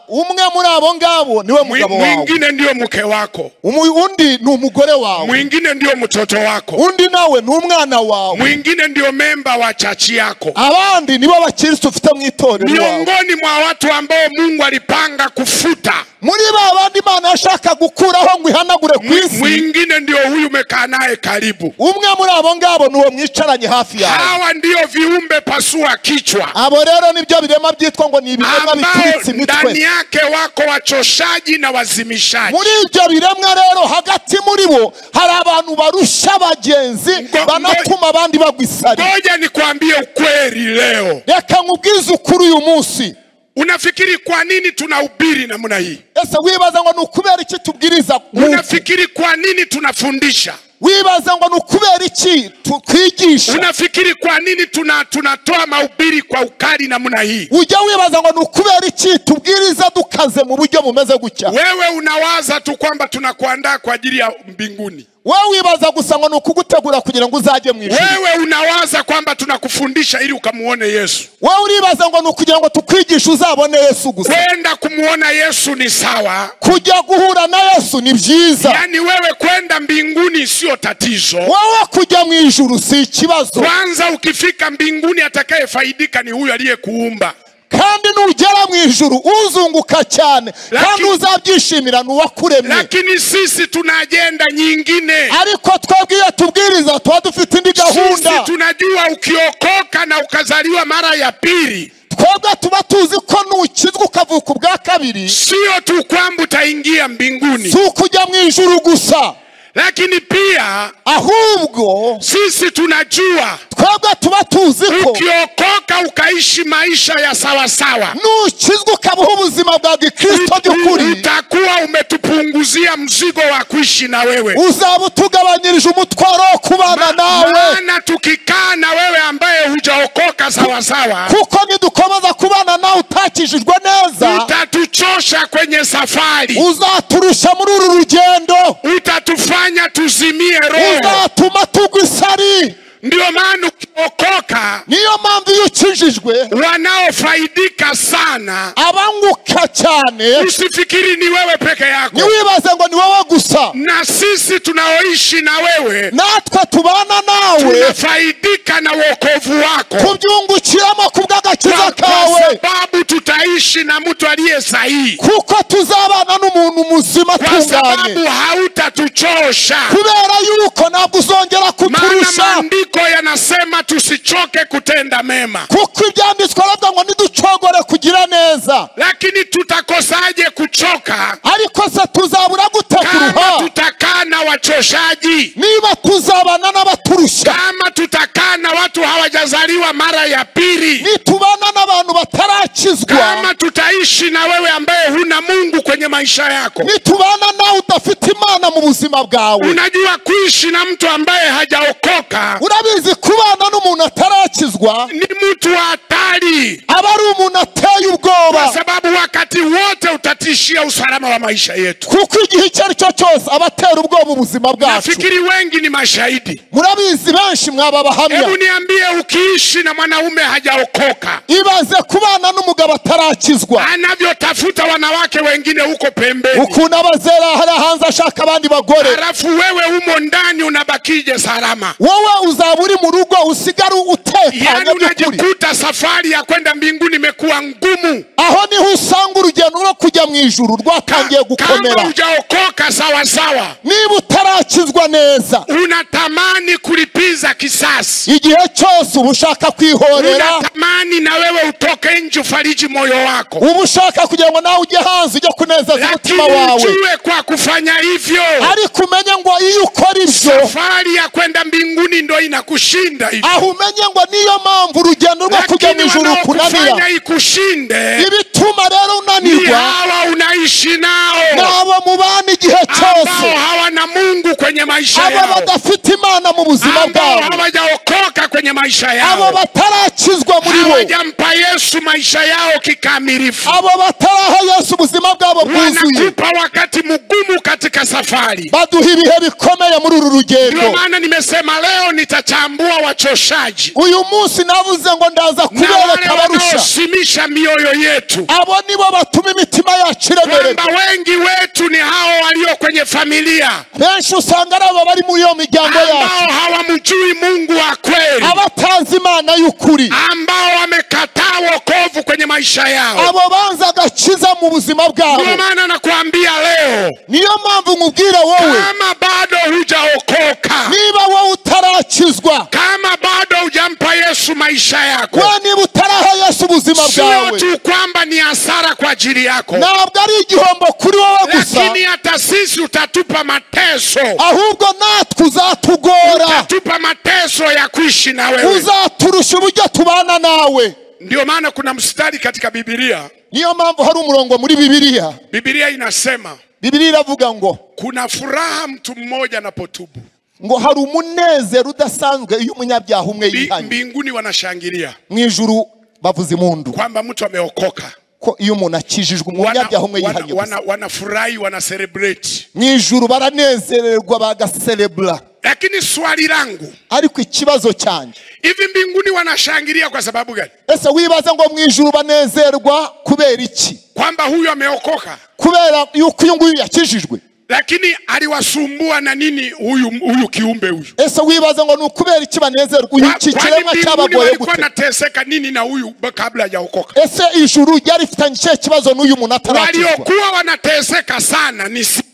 S2: Umwe muri abo ngabo niwe mugabo wawe.
S1: Mwingine ndio mke wako.
S2: Undi ni umugore wawe.
S1: Mwingine ndio mtoto wako.
S2: Undi nawe ni umwana wawe.
S1: Mwingine ndio memba wa chachi yako.
S2: Abandi nibo bakristo ufite mu itorero.
S1: Miongoni mwa watu ambao Mungu alipanga kufuta,
S2: muri ba bandi Imana yashaka gukuraho ngo ihanagure ku isi,
S1: mwingine ndio huyu umekaa naye karibu.
S2: Umwe muri abo ngabo ni uwo mwicaranye hafi yawe.
S1: Hawa ndio viumbe pasua kichwa.
S2: Abo rero nibyo birema byitwa ngo ni ibiremwa bituritse imitwe.
S1: Ndani yake wako wachoshaji na wazimishaji.
S2: Muri ibyo biremwa rero hagati muri bo hari abantu barusha bagenzi banatuma abandi bagwa isari.
S1: Ngoja nikwambie ukweli leo.
S2: Reka nkubwize ukuri uyu munsi.
S1: Unafikiri kwa nini tunahubiri namna hii?
S2: Ese wibaza ngo nukubera iki tubwiriza?
S1: Unafikiri kwa nini tunafundisha?
S2: Wibaza ngo nukubera iki twigisha?
S1: Unafikiri kwa nini tunatoa mahubiri kwa ukali namna hii?
S2: Ujya wibaza ngo nukubera iki tubwiriza dukaze mu buryo bumeze gutya?
S1: Wewe unawaza tu kwamba tunakuandaa kwa ajili ya mbinguni.
S2: Wewe wibaza gusa ngo nukugutegura kugira ngo uzajye mu ijuru.
S1: Wewe unawaza kwamba tunakufundisha ili ukamuone Yesu.
S2: Wewe uribaza ngo nukugira ngo tukwigishe uzabone Yesu gusa.
S1: Kwenda kumuona Yesu ni sawa.
S2: Kujya guhura na Yesu ni byiza.
S1: Yani wewe kwenda mbinguni sio tatizo.
S2: Wewe kujya mu ijuru si ikibazo.
S1: Kwanza ukifika mbinguni atakayefaidika ni huyu aliyekuumba.
S2: Kandi nugera mu ijuru uzunguka cyane kandi uzabyishimira nuwakuremye.
S1: Lakini sisi tuna agenda nyingine.
S2: Ariko twebwe iyo tubwiriza tuba dufite indi gahunda.
S1: Sisi tunajua ukiokoka na ukazaliwa mara ya pili,
S2: twebwe tuba tuzi ko nukizwa ukavuka ubwa kabiri,
S1: sio tu kwamba utaingia mbinguni,
S2: si ukujya mu ijuru gusa,
S1: lakini pia
S2: ahubwo
S1: sisi tunajua
S2: twebwe tuba tuzi ko
S1: ukiokoka ukaishi maisha ya sawa sawa,
S2: nukizwa ukabaho ubuzima bwa Gikristo by'ukuri,
S1: utakuwa umetupunguzia mzigo wa kuishi na wewe.
S2: Uzaba utugabanyirije umutwaro wo kubana nawe.
S1: Maana tukikaa na wewe ambaye hujaokoka sawa sawa,
S2: kuko nidukomeza kubana nawe utakijijwe neza,
S1: utatuchosha kwenye safari,
S2: uzaturusha muri uru rugendo,
S1: utatufanya tuzimie roho,
S2: uzatuma tugwa isari.
S1: Ndio maana ukiokoka,
S2: niyo mpamvu iyo ukijijwe,
S1: wanaofaidika sana
S2: abanguka cyane,
S1: usifikiri ni wewe peke yako,
S2: ntiwibaze ngo ni wowe gusa,
S1: na sisi tunaoishi na wewe,
S2: natwe tubana nawe,
S1: tunafaidika na wokovu wako,
S2: tubyungukiramo kubw'agakiza kawe,
S1: kwa sababu tutaishi na mtu aliye sahihi,
S2: kuko tuzabana n'umuntu muzima
S1: tunganye, kwa sababu hautatuchosha,
S2: kubera yuko ntabwo uzongera kuturusha.
S1: Maandiko yanasema tusichoke kutenda mema,
S2: kuko ibyanditswe aravuga ngo ntiducogore kugira neza.
S1: Lakini Lakini tutakosaje kuchoka
S2: ariko se tuzabura gute kuruha
S1: kama tutakaa na wachoshaji,
S2: niba tuzabana n'abaturushya,
S1: kama tutakaa na watu hawajazaliwa mara ya pili,
S2: nitubana n'abantu batarakizwa,
S1: kama tutaishi na wewe ambaye huna Mungu kwenye maisha yako,
S2: nitubana nawe udafite Imana mu buzima bwawe.
S1: Unajua kuishi na mtu ambaye hajaokoka,
S2: urabizi kubana n'umuntu atarakizwa
S1: ni mtu hatari,
S2: aba ari umuntu ateye ubwoba,
S1: kwa sababu wakati wote utatishia usalama wa maisha yetu.
S2: Kuko igihe icyo ari cyo cyose abatera ubwoba ubuzima bwacu.
S1: Nafikiri wengi ni mashahidi.
S2: Murabizi benshi mwaba bahamya.
S1: Hebu niambie, ukiishi na mwanaume hajaokoka,
S2: ibaze kubana n'umugabo atarakizwa,
S1: anavyotafuta wanawake wengine huko pembeni,
S2: ukuntu abazera hari hanze ashaka abandi bagore,
S1: halafu wewe umo ndani unabakije salama.
S2: Wowe uzaba uri mu rugo usigara utekanye.
S1: Yani unajikuta safari ya kwenda mbinguni imekuwa ngumu.
S2: Aho niho usanga urugendo rwo kujya mu ijuru rwatangiye gukomera.
S1: Kama hujaokoka sawa sawa,
S2: niba utarakizwa neza,
S1: unatamani kulipiza kisasi.
S2: Igihe cyose uba ushaka kwihorera,
S1: unatamani na wewe utoke nje ufariji moyo wako,
S2: uba ushaka kugira ngo nawe ujye hanze ujye kunezeza umutima wawe.
S1: Lakini kwa kufanya hivyo,
S2: ariko umenye ngo iyo ukora ibyo,
S1: safari ya kwenda mbinguni ndo inakushinda hivyo.
S2: Aho umenye ngo niyo mpamvu urugendo rwo kujya mu ijuru kunanira,
S1: ikushinde
S2: ibituma rero unanirwa
S1: hawa unaishi nao,
S2: nabo mubana igihe cyose,
S1: ambao hawana Mungu kwenye maisha yao,
S2: abo badafite Imana mu buzima bwabo,
S1: ambao hawajaokoka kwenye maisha yao,
S2: abo batarakizwa muri bo,
S1: hawajampa Yesu maisha yao kikamilifu,
S2: abo bataraha Yesu ubuzima bwabo bwuzuye,
S1: wanakupa wakati mgumu katika safari,
S2: baduha ibihe bikomeye muri uru rugendo.
S1: Ndio maana nimesema leo nitachambua wachoshaji.
S2: Uyu munsi navuze ngo ndaza kubereka abarusha,
S1: wanaosimisha mioyo yetu.
S2: Abo nibo batuma imitima yacu iremererwa.
S1: Kwamba wengi wetu ni hao walio kwenye familia,
S2: benshi usanga ari abo bari muri iyo miryango yacu,
S1: ambao hawamjui Mungu wa kweli,
S2: abatazi Imana y'ukuri,
S1: ambao wamekataa wokovu kwenye maisha yao,
S2: abo banza agakiza mu buzima bwabo.
S1: Ndio maana nakwambia leo,
S2: niyo mpamvu nkubwira wowe,
S1: kama bado hujaokoka,
S2: niba wowe utarakizwa,
S1: kama bado hujampa Yesu maisha yako,
S2: we niba utaraha Yesu ubuzima bwawe,
S1: sio tu kwamba ni hasara kwa ajili yako,
S2: ntabwo ari igihombo kuri wowe gusa,
S1: lakini hata sisi utatupa mateso,
S2: ahubwo natwe uzatugora,
S1: utatupa mateso ya kuishi na wewe,
S2: uzaturusha uburyo tubana nawe.
S1: Ndio maana kuna mstari katika Biblia,
S2: niyo mpamvu hari umurongo muri Biblia,
S1: Biblia inasema,
S2: Biblia iravuga ngo
S1: kuna furaha mtu mmoja anapotubu,
S2: ngo hari umunezero udasanzwe iyo umunyabyaha umwe yihanye.
S1: Mbinguni wanashangilia,
S2: mu ijuru bavuza impundu
S1: kwamba mtu ameokoka,
S2: ko iyo umuntu akijijwe umunyabyaha umwe yihanye,
S1: wanafurahi, wana celebrate
S2: mu ijuru baranezererwa bagacelebra.
S1: Lakini swali langu,
S2: ariko ikibazo cyanjye,
S1: hivi mbinguni wanashangilia kwa sababu gani?
S2: Ese wibaza ngo mu ijuru banezerwa kubera iki?
S1: Kwamba huyu ameokoka,
S2: kubera yuko uyu nguyu yakijijwe.
S1: Lakini aliwasumbua na nini huyu kiumbe huyu?
S2: Ese wibaza ngo nukubera iki banezerwa uyu kikiremwa cyabagoye gute?
S1: Wanateseka nini na huyu kabla hajaokoka?
S2: Ese ijuru ryari rifitanye ikihe kibazo n'uyu muntu atarakizwa?
S1: Waliokuwa wanateseka sana ni sisi.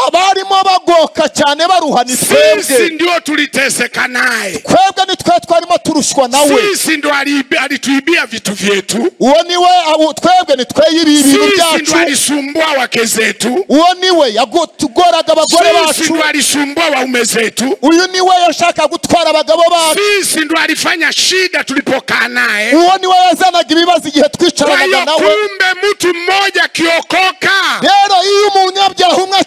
S2: Abarimo bagoka cyane baruha ni twebwe.
S1: Sisi ndio tuliteseka naye.
S2: Twebwe ni twe twarimo turushwa nawe.
S1: Sisi ndio alituibia vitu vyetu.
S2: Uwo niwe twebwe ni twe ibintu byacu.
S1: Sisi ndio alisumbua wake zetu.
S2: Uwo niwe yagoraga abagore bacu.
S1: Sisi ndio alisumbua waume zetu.
S2: Uyu niwe yashaka gutwara abagabo bacu.
S1: Sisi ndio alifanya shida tulipokaa naye.
S2: Uwo niwe yazanaga ibibazo igihe twicaranaga nawe.
S1: Kumbe mtu mmoja kiokoka,
S2: rero iyo umunyabyaha umwe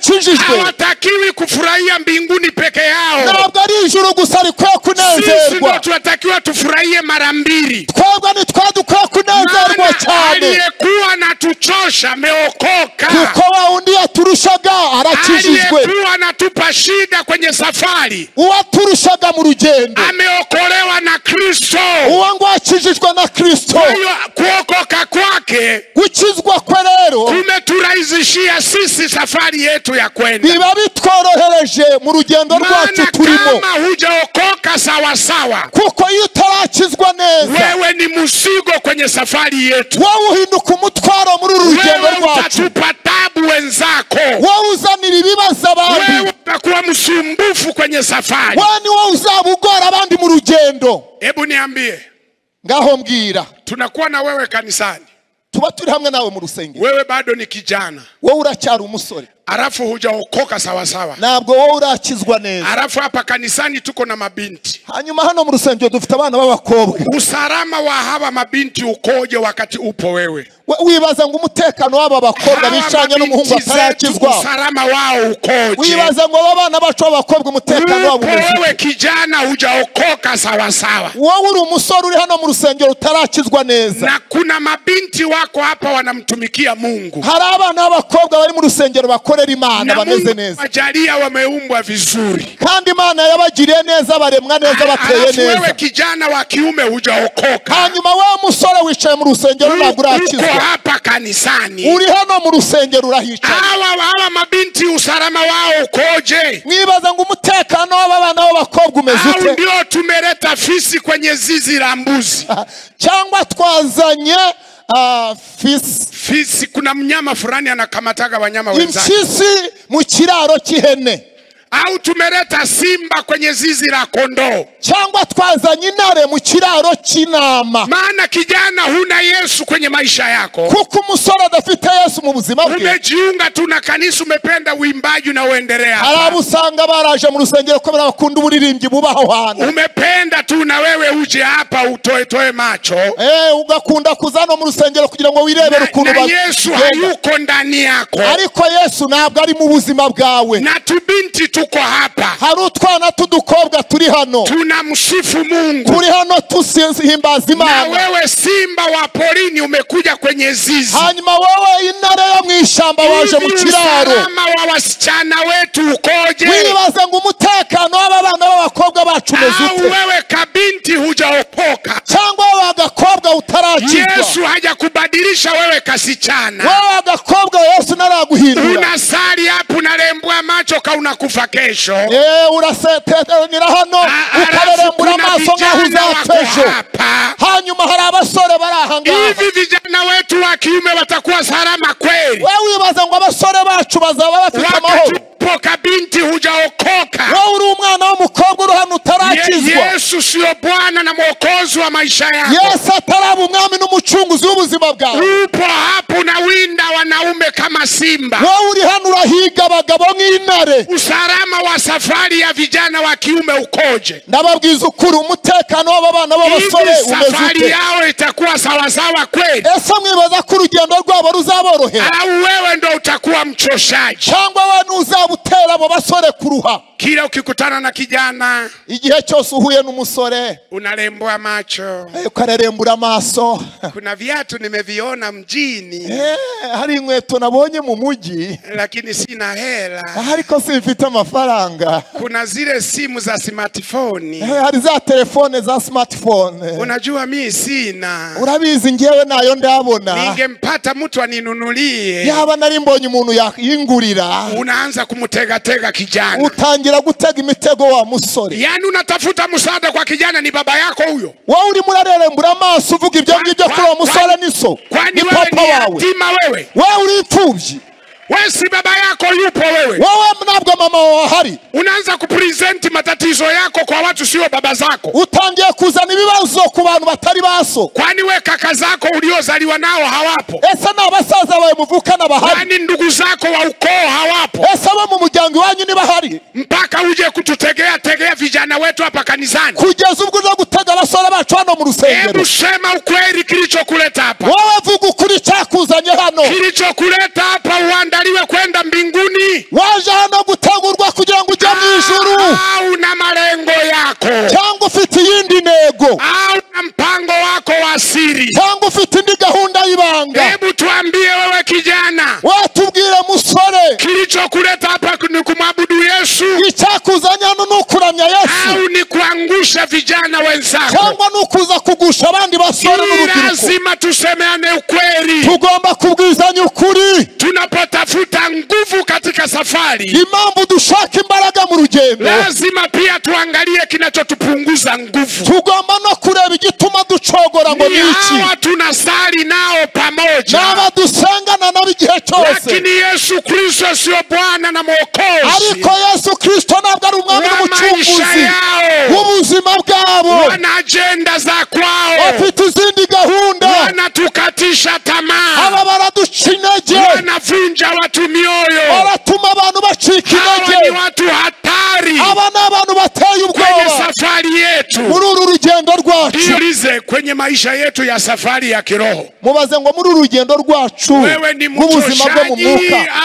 S1: hawatakiwi kufurahia mbinguni peke yao.
S2: Ntabwo ari ijuru gusa rikwiye kunezerwa.
S1: Sisi ndio tunatakiwa tufurahie mara mbili.
S2: Twebwe ni twe dukwiye kunezerwa cyane.
S1: Aliyekuwa anatuchosha ameokoka.
S2: Kuko wa undi yaturushaga arakijijwe.
S1: Aliyekuwa anatupa shida kwenye safari,
S2: uwaturushaga mu rugendo,
S1: ameokolewa na Kristo.
S2: Uwo ngo akijijwe na Kristo.
S1: Kwa hiyo kuokoka kwake,
S2: gukizwa kwe rero,
S1: kumeturahisishia sisi safari yetu ya kwenda.
S2: Biba bitworohereje mu rugendo rwacu turimo.
S1: Kama hujaokoka sawa sawa,
S2: kuko iyo utarakizwa neza,
S1: wewe ni mzigo kwenye safari yetu.
S2: Wowe uhinduka umutwaro muri uru rugendo rwacu.
S1: Utatupa tabu wenzako.
S2: Wowe uzanira ibibazo abandi.
S1: Wewe utakuwa msumbufu kwenye safari.
S2: Wewe ni wowe uzabugora abandi mu rugendo.
S1: Hebu niambie,
S2: ngaho mbwira,
S1: tunakuwa na wewe kanisani,
S2: Tuba turi hamwe nawe mu rusengero.
S1: Wewe bado ni kijana.
S2: Wowe uracyari umusore.
S1: Alafu hujaokoka sawa sawa.
S2: Ntabwo wowe urakizwa neza.
S1: Alafu hapa kanisani tuko na mabinti.
S2: Hanyuma hano mu rusengero dufite abana b'abakobwa.
S1: Usalama wa hawa mabinti ukoje wakati upo wewe?
S2: Wibaza ngo umutekano w'aba bakobwa bicanye n'umuhungu atarakizwa.
S1: Usalama wao ukoje?
S2: Wibaza ngo abana bacu b'abakobwa umutekano wabo
S1: umeze? Wewe kijana hujaokoka sawa sawa.
S2: Wowe uri umusore uri hano mu rusengero utarakizwa neza.
S1: Na kuna mabinti wako hapa wanamtumikia Mungu.
S2: Hari abana b'abakobwa bari mu rusengero bakorera Imana bameze neza.
S1: Wajalia wameumbwa vizuri.
S2: Kandi Imana yabagiriye neza baremwa neza bateye neza.
S1: Wewe kijana wa kiume hujaokoka.
S2: Hanyuma wewe musore wicaye mu rusengero ntabwo urakizwa.
S1: Hapa kanisani.
S2: Uri hano mu rusengero urahicaye.
S1: Hawa mabinti usalama wao ukoje?
S2: Mwibaza ngo umutekano w'abana b'abakobwa umeze ute?
S1: Ndio tumeleta fisi kwenye zizi la mbuzi.
S2: Cyangwa twazanye fisi.
S1: Fisi, kuna mnyama fulani anakamataga wanyama wenzake.
S2: Impyisi mu kiraro cy'ihene.
S1: Au tumeleta simba kwenye zizi la kondoo.
S2: Cyangwa twazanye intare mu kiraro cy'intama.
S1: Maana kijana huna Yesu kwenye maisha yako.
S2: Kuko umusore adafite Yesu mu buzima bwe.
S1: Umejiunga tu na kanisa, umependa uimbaji na uendelea.
S2: Hari usanga baraje mu rusengero ko bakunda uburirimbyi bubaho hano.
S1: Umependa tu na wewe uje hapa utoe toe macho.
S2: Ugakunda kuzano mu rusengero kugira ngo wirebere ukuntu
S1: ba Yesu hayuko ndani yako.
S2: Ariko Yesu ntabwo ari mu buzima bwawe.
S1: Na tubinti tuko hapa.
S2: Hari utwana tudukobwa turi hano.
S1: Tunamsifu Mungu.
S2: Turi hano tusimbaza Imana.
S1: Na wewe simba wa porini umekuja kwenye zizi.
S2: Hanyuma wewe intare yo mu ishyamba waje mu kiraro.
S1: Usalama wa wasichana wetu ukoje?
S2: Wibaza ngo umutekano w'abana b'abakobwa bacu umeze ute?
S1: Wewe kabinti hujaokoka.
S2: Cyangwa wewe agakobwa utarakizwa.
S1: Yesu hajakubadilisha wewe kasichana.
S2: Wewe agakobwa Yesu naraguhindura.
S1: Unasali hapo unarembwa macho ka unakufa kesho.
S2: Uraseteranira hano ukarerembura amaso nkaho uzapfa ejo. Hanyuma hari abasore bari aha ngaha.
S1: Hivi vijana wetu wa kiume watakuwa salama kweli?
S2: Wewe wibaza ngo abasore bacu bazaba bafite amahoro?
S1: Poka binti hujaokoka.
S2: Wewe uri umwana w'umukobwa uri hano utarakizwa.
S1: Yesu sio Bwana na Mwokozi wa maisha yako.
S2: Yesu ataraba umwami n'umucunguzi w'ubuzima bwawe.
S1: Upo hapo na winda wanaume kama simba.
S2: Wewe uri hano urahiga abagabo nk'intare.
S1: Usalama wa safari ya vijana wa kiume ukoje?
S2: Ndababwiza ukuri umutekano w'abana b'abasore umeze ute?
S1: Safari yao itakuwa sawa sawa kweli?
S2: Ese mwibaza ko urugendo rwabo ruzaborohera?
S1: Au wewe ndo utakuwa mchoshaji?
S2: Cyangwa wewe ntuzabutera abo basore kuruha?
S1: Kila ukikutana na kijana,
S2: igihe cyose uhuye n'umusore,
S1: unarembwa macho.
S2: Ukarerembura amaso.
S1: Kuna viatu nimeviona mjini.
S2: Hari inkweto nabonye mu mujyi,
S1: lakini sina hela.
S2: Ariko simfite amafaranga.
S1: Kuna zile simu za smartphone.
S2: Hari za telefone za smartphone.
S1: Unajua mimi sina.
S2: Urabizi ngewe nayo ndabona.
S1: Ningempata mtu aninunulie.
S2: Yaba nari mbonye umuntu yingurira.
S1: Unaanza kumutega tega kijana.
S2: Utangira gutega imitego wa musore.
S1: Yani unatafuta msaada kwa kijana, ni baba yako huyo.
S2: Wewe uri murarerembura amaso uvuga ibyo ngibyo kuri wa musore niso.
S1: Kwani wewe ni yatima wewe?
S2: Wewe uri imfubyi.
S1: Wewe si baba yako yupo wewe.
S2: Wewe ntabwo mama wawe ahari.
S1: Unaanza kupresent matatizo yako kwa watu sio baba zako.
S2: Utangiye kuzana ibibazo ku bantu batari baso.
S1: Kwani wewe kaka zako uliozaliwa nao hawapo?
S2: Ese n'abasaza bawe muvukana bahari?
S1: Kwani ndugu zako wa ukoo hawapo?
S2: Ese abo mu muryango iwanyu ntibahari?
S1: Mpaka uje kututegea tegea vijana wetu hapa kanisani.
S2: Kugeza ubwo uza gutega abasore bacu hano mu rusengero.
S1: Hebu sema ukweli kilichokuleta hapa.
S2: Wowe vuga ukuri cyakuzanye hano.
S1: Kilichokuleta hapa uandaliwe kwenda mbinguni.
S2: Waje hano gutegurwa kugira ngo ujye mu ijuru.
S1: Au na malengo yako.
S2: Cyangwa ufite iyindi ntego.
S1: Au na mpango wako wa siri.
S2: Cyangwa ufite indi gahunda y'ibanga.
S1: Hebu tuambie wewe kijana.
S2: Wewe tubwire musore.
S1: Kilichokuleta hapa ni kumwabudu Yesu.
S2: Icyakuzanye hano ni ukuramya Yesu.
S1: Au ni kuangusha vijana wenzako.
S2: Cyangwa ni ukuza kugusha abandi basore n'urubyiruko.
S1: Lazima tusemeane ukweli.
S2: Tugomba kubwizanya ukuri.
S1: Tunapotafuta nguvu katika safari,
S2: impamvu dushaka imbaraga mu rugendo,
S1: lazima pia tuangalie kinachotupunguza nguvu.
S2: Tugomba no kureba igituma ducogora ngo ni iki.
S1: Hawa tunasali nao pamoja.
S2: N'aba dusengana nabo igihe cyose.
S1: Lakini Yesu Kristo sio Bwana na Mwokozi.
S2: Ariko Yesu Kristo ntabwo ari umwami n'umucunguzi w'ubuzima bwabo.
S1: Wana agenda za kwao.
S2: Bafite izindi gahunda.
S1: Wana Wanatukatisha tamaa.
S2: Aba baraduca intege.
S1: Wanavunja watu mioyo.
S2: Baratuma abantu bacika intege.
S1: Hawa ni watu hatari.
S2: Aba ni abantu bateye ubwoba.
S1: Kwenye safari yetu.
S2: Muri uru rugendo rwacu.
S1: Jiulize kwenye maisha yetu ya safari ya kiroho.
S2: Mubaze ngo muri uru rugendo rwacu.
S1: Wewe ni mchoshaji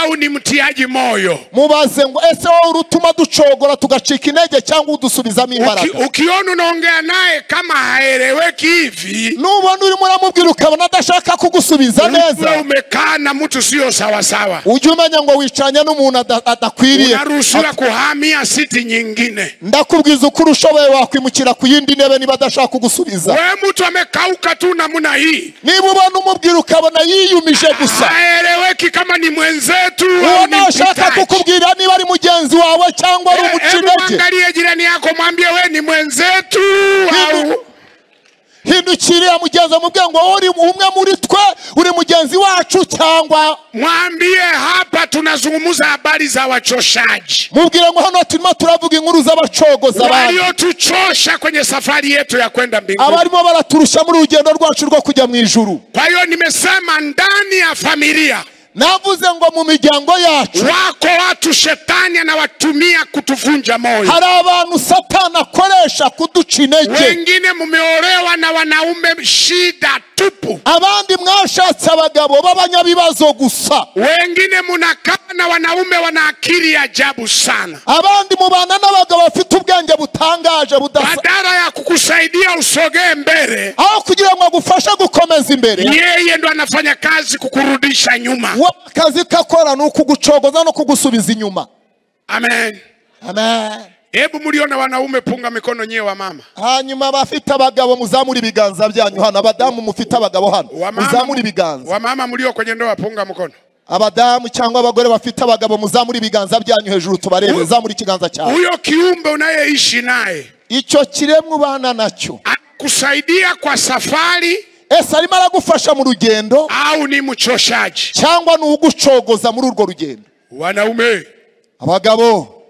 S1: au ni mtiaji moyo?
S2: Mubaze ngo ese wowe urutuma ducogora tugacika intege cyangwa udusubizamo imbaraga?
S1: Ukiona unaongea naye kama haeleweki hivi,
S2: nubona urimo uramubwira ukabona adashaka kugusubiza neza,
S1: umekaa na mtu sio sawa sawa.
S2: Ujye umenya ngo wicanye n'umuntu adakwiriye.
S1: Unaruhusiwa kuhamia siti nyingine.
S2: Ndakubwiza ukuri ushoboye wakwimukira ku yindi ntebe niba adashaka kugusubiza.
S1: Wewe mtu amekauka tu namna hii.
S2: Niba ubona umubwira ukabona yiyumije gusa,
S1: haeleweki kama ni mwenzetu au ni
S2: ashaka kukubwira niba ari mugenzi wawe cyangwa ari umucinege.
S1: Angalia jirani yako mwambie we ni mwenzetu au
S2: hindukirira mugenzi mubwire ngo uri umwe muri twe, uri mugenzi wacu cyangwa
S1: mwambie hapa tunazungumza habari za wachoshaji.
S2: Mubwire ngo hano turimo turavuga inkuru z'abacogoza abantu
S1: waliotuchosha kwenye safari yetu ya kwenda mbinguni.
S2: Abarimo baraturusha muri rugendo rwacu rwo kujya mu ijuru.
S1: Kwa hiyo nimesema ndani ya familia,
S2: navuze ngo mu miryango yacu
S1: wako watu shetani anawatumia kutuvunja moyo.
S2: Hari abantu satani akoresha kuduca intege.
S1: Wengine mumeolewa na wanaume shida tupu.
S2: Abandi mwashatse abagabo b'abanyabibazo gusa.
S1: Wengine munakaa na wanaume wana akili ajabu sana.
S2: Abandi mubana n'abagabo bafite ubwenge butangaje budasa.
S1: Badala ya kukusaidia usogee mbele,
S2: aho kugira ngo agufashe gukomeza imbere,
S1: yeye ndo anafanya kazi kukurudisha nyuma.
S2: Akazi kakora ni ukugucogoza no kugusubiza inyuma.
S1: Amen.
S2: Amen.
S1: Hebu mliona wanaume punga mikono nyewe wa mama.
S2: Hanyuma bafite abagabo muzamura ibiganza byanyu hano, abadamu mufite abagabo hano muzamura ibiganza.
S1: Wa mama mlio kwenye ndoa punga mkono.
S2: Abadamu cyangwa abagore bafite abagabo muzamura ibiganza byanyu hejuru tubarebe, zamura ikiganza cyawe.
S1: Huyo kiumbe unayeishi naye,
S2: icyo kiremwa ubana nacyo,
S1: akusaidia kwa safari,
S2: ese arimo aragufasha mu rugendo
S1: au ni mchoshaji
S2: cyangwa ni ugucogoza muri urwo rugendo?
S1: Wanaume,
S2: abagabo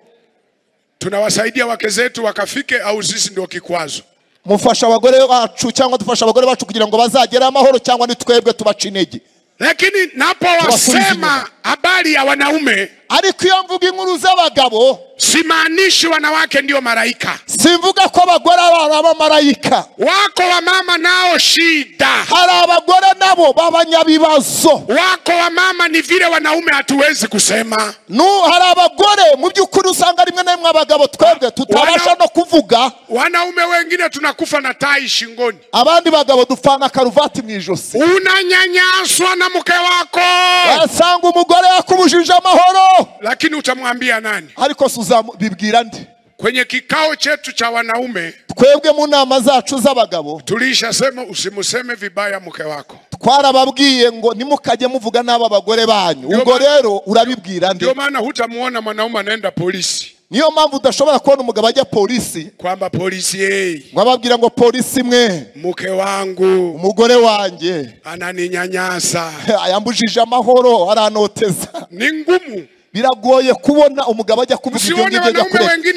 S1: tunawasaidia wake zetu wakafike au sisi ndio kikwazo?
S2: Mufasha abagore bacu cyangwa dufasha abagore bacu kugira ngo bazagere amahoro cyangwa ni twebwe tubaca intege?
S1: Lakini napowasema habari ya wanaume,
S2: ariko iyo mvuga inkuru z'abagabo,
S1: simaanishi wanawake ndio malaika.
S2: Simvuga ko abagore ari abamarayika.
S1: Wako wa mama nao shida.
S2: Hari abagore nabo b'abanyabibazo.
S1: Wako wa mama ni vile wanaume hatuwezi kusema.
S2: No, hari abagore mu by'ukuri usanga rimwe na rimwe abagabo twebwe tutabasha no kuvuga.
S1: Wanaume wengine tunakufa na tai shingoni.
S2: Abandi bagabo dupfana karuvati mu ijosi.
S1: Unanyanyaswa na mke wako.
S2: Wasanga umugore yakubujije amahoro.
S1: Lakini utamwambia nani?
S2: Ariko bibwira nde?
S1: Kwenye kikao chetu cha wanaume,
S2: twebwe mu nama zacu z'abagabo,
S1: tulishasema usimuseme vibaya mke wako.
S2: Twarababwiye ngo nimukajye muvuga n'aba bagore banyu. Ubwo rero urabibwira nde?
S1: Ndio maana hutamuona mwanaume anaenda polisi.
S2: Niyo mpamvu udashobora kubona umugabo ajya polisi
S1: kwamba polisi hey,
S2: ngo ababwira ngo polisi mwe,
S1: mke wangu,
S2: umugore wanjye
S1: ananinyanyasa,
S2: ayambujije amahoro, aranoteza.
S1: Ni ngumu.
S2: Biragoye kubona umugabo ajya kuvuga ibyo ngibyo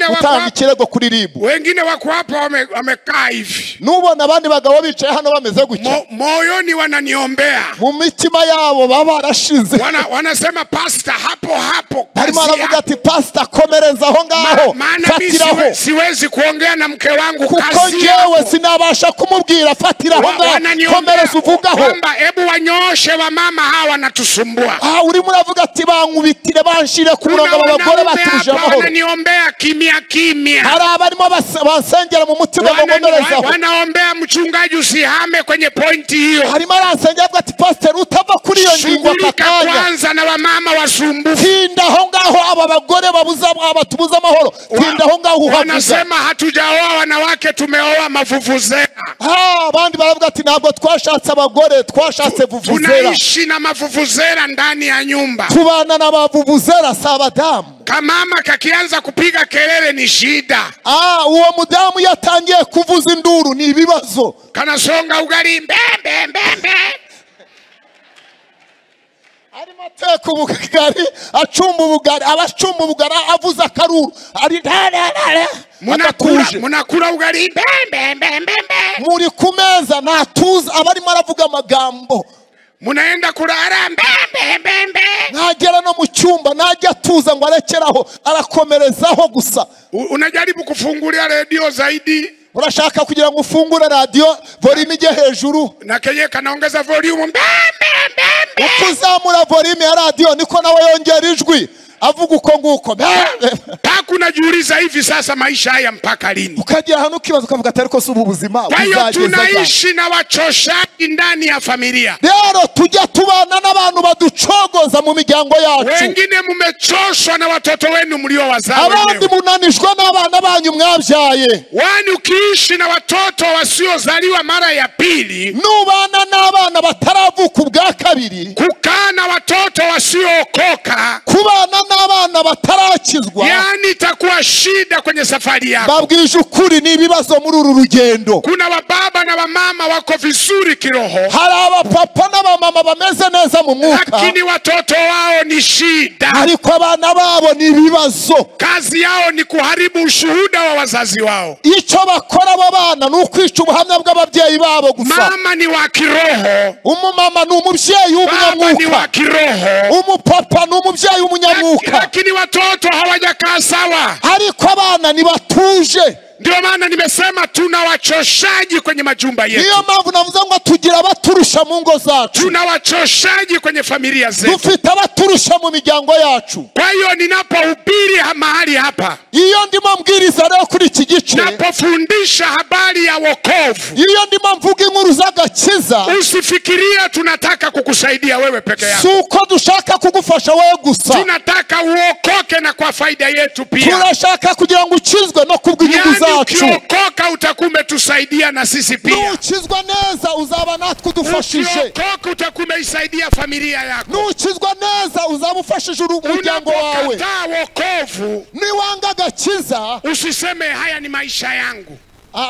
S2: gutanga ikirego kuri RIB.
S1: Wengine wako hapa wamekaa hivi.
S2: Nubona abandi bagabo bicaye hano bameze gutya,
S1: moyoni wananiombea,
S2: mu mitima yabo baba barashize.
S1: Wanasema pastor hapo hapo.
S2: Barimo baravuga ati pastor komereza aho ngaho, fatiraho.
S1: Siwezi kuongea na mke wangu
S2: kuko
S1: kazi
S2: jewe sinabasha kumubwira, fatiraho ngaho, komereza uvugaho.
S1: Kwamba hebu wanyoshe wa mama hawa wanatusumbua.
S2: Urimo uravuga ati bankubitire banshire ku murongo abagore batuje amahoro.
S1: Wananiombea kimya kimya.
S2: Hari abarimo bansengera mu mutima ngo nkomerezaho.
S1: Wanaombea mchungaji usihame kwenye pointi hiyo.
S2: Harimo aransengera avuga ati pastor utava kuri iyo ngingo akakanya.
S1: Kwanza na wamama wasumbufu.
S2: Tinda aho ngaho aba bagore babuza abatubuza amahoro. Tinda aho ngaho uhavuga.
S1: Wanasema hatujaoa wanawake, tumeoa mavuvuzela.
S2: Abandi baravuga ati ntabwo twashatse abagore, twashatse vuvuzela.
S1: Tunaishi na mavuvuzela ndani ya nyumba.
S2: Tubana n'abavuvuzela si abadamu.
S1: Kamama kakianza kupiga kelele ni shida.
S2: Uwo mudamu yatangiye kuvuza induru ni ibibazo.
S1: Kanasonga ugali mbe mbe mbe mbe.
S2: Arimo ateka ubugari, acumba ubugari, abacumba ubugari avuza akaruru ari
S1: Munakula ugali mbe mbe mbe mbe.
S2: Muri ku meza ntatuza, aba arimo aravuga amagambo.
S1: Munaenda kulala mbe mbe mbe mbe.
S2: Nagera no mu cyumba najya atuza ngo arekeraho, arakomerezaho gusa.
S1: Unajaribu kufungulia redio zaidi.
S2: Urashaka kugira ngo ufungure radio volume ijye hejuru,
S1: na kenye kanaongeza volume mbe mbe mbe mbe.
S2: Uko uzamura volume ya radio niko nawe yongera ijwi, avuga uko nguko.
S1: Paka unajiuliza hivi sasa maisha haya mpaka lini?
S2: Ukagira hano ukibaza ukavuga ati ariko si ubu buzima
S1: buzageza. Tunaishi na wachoshaji ndani ya familia.
S2: Rero tujya tubana n'abantu baducogoza mu miryango yacu.
S1: Wengine mumechoshwa na watoto wenu mliowazaa wenyewe.
S2: Abandi munanishwa n'abana banyu mwabyaye.
S1: Wani ukiishi na watoto wasiozaliwa mara ya pili,
S2: nubana n'abana bataravuka ubwa kabiri,
S1: kukaa na watoto wasiookoka,
S2: kubana n'abana batarakizwa,
S1: yani itakuwa shida kwenye safari yako.
S2: Babwije ukuri ni ibibazo muri uru rugendo.
S1: Kuna wababa na wamama wako vizuri kiroho,
S2: hari abapapa n'abamama bameze neza mu mwuka,
S1: lakini watoto wao ni shida.
S2: Ariko abana babo ni ibibazo.
S1: Kazi yao ni kuharibu ushuhuda wa wazazi wao.
S2: Icyo bakora abo bana ni ukwica ubuhamya bw'ababyeyi babo gusa.
S1: Mama ni wa kiroho,
S2: umumama ni umubyeyi w'umunyamwuka,
S1: baba ni wa kiroho,
S2: umupapa ni umubyeyi w'umunyamwuka,
S1: lakini watoto hawajakaa sawa.
S2: Ariko abana ni batuje.
S1: Ndio maana nimesema tuna wachoshaji kwenye majumba yetu.
S2: Niyo mpamvu navuze ngo tugira abaturusha mu ngo zacu.
S1: Tuna wachoshaji kwenye familia zetu.
S2: Dufite abaturusha mu miryango yacu.
S1: Kwa hiyo ninapohubiri mahali hapa,
S2: iyo ndimo mbwiriza rero kuri iki gice,
S1: ninapofundisha habari ya wokovu,
S2: iyo ndimo mvuga inkuru z'agakiza,
S1: usifikirie tunataka kukusaidia wewe peke yako.
S2: Si uko dushaka kugufasha wewe gusa.
S1: Tunataka uokoke na kwa faida yetu pia.
S2: Turashaka kugira ngo ukizwe no kubw'inyungu zacu.
S1: Ukiokoka utakuwa umetusaidia na sisi pia.
S2: Nukizwa neza uzaba natwe udufashije.
S1: Ukiokoka utakuwa umeisaidia familia yako.
S2: Nukizwa neza uzaba ufashije umuryango wawe.
S1: Unapokataa wokovu,
S2: niwanga agakiza,
S1: usiseme haya ni maisha yangu.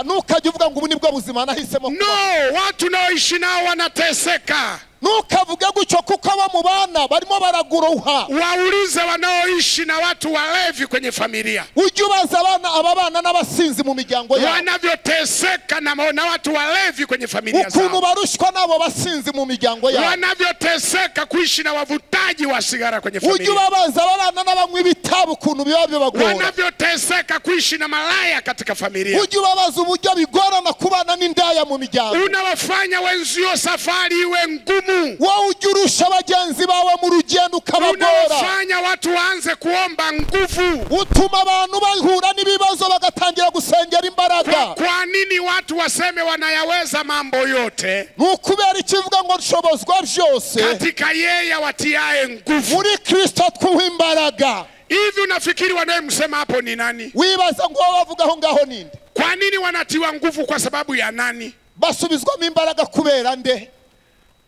S2: Nukajya uvuga ngo ubu nibwo buzima nahisemo kuba.
S1: No, watu naoishi nao wanateseka.
S2: Ntukavuge gutyo kuko abo mubana barimo baraguruha.
S1: Waulize wanaoishi na watu walevi kwenye familia.
S2: Ujye ubaza abana aba bana n'abasinzi mu miryango yabo,
S1: wanavyoteseka na watu walevi kwenye familia zao,
S2: ukuntu barushwa n'abo basinzi mu miryango yabo,
S1: wanavyoteseka kuishi na wavutaji wa sigara kwenye familia.
S2: Ujye ubabaza abana n'abanywi ibitabu ukuntu biba bibagora,
S1: wanavyoteseka kuishi na malaya katika familia.
S2: Ujye ubabaza uburyo bigorana kubana n'indaya mu miryango.
S1: Unawafanya wenzio safari iwe ngumu.
S2: Wowe ujya urusha bagenzi bawe mu rugendo ukabagora.
S1: Unawafanya watu waanze kuomba nguvu.
S2: Utuma abantu bahura n'ibibazo bagatangira gusengera imbaraga.
S1: Kwa nini watu waseme wanayaweza mambo yote?
S2: Ni ukubera ikivuga ngo nshobozwa byose
S1: katika yeye awatiaye nguvu.
S2: Muri Kristo twuha imbaraga.
S1: Hivi unafikiri wanayemsema hapo ni nani?
S2: Wibaza ngo bavuga aho ngaho ninde?
S1: Kwa nini wanatiwa nguvu? Kwa sababu ya nani?
S2: Basubizwamo imbaraga kubera nde?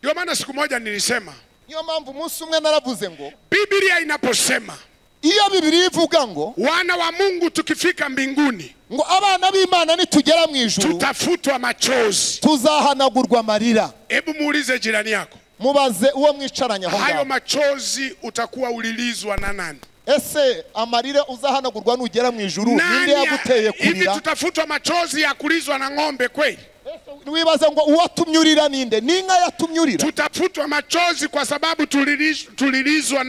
S1: Ndio maana siku moja nilisema,
S2: niyo mpamvu umunsi umwe naravuze ngo
S1: Biblia inaposema,
S2: iyo Biblia ivuga ngo
S1: wana wa Mungu tukifika mbinguni,
S2: ngo abana b'Imana nitugera mu ijuru,
S1: tutafutwa machozi,
S2: tuzahanagurwa amarira.
S1: Hebu muulize jirani yako,
S2: mubaze uwo mwicaranye aho ngaho,
S1: hayo machozi utakuwa ulilizwa na nani?
S2: Ese amarira uzahanagurwa nugera mu ijuru ninde yaguteye kurira?
S1: Hivi tutafutwa machozi ya kulizwa na ng'ombe kweli?
S2: Wibaza ngo uwatumye urira ninde? Ninka yatumye urira?
S1: Tutafutwa machozi kwa sababu tulilizwa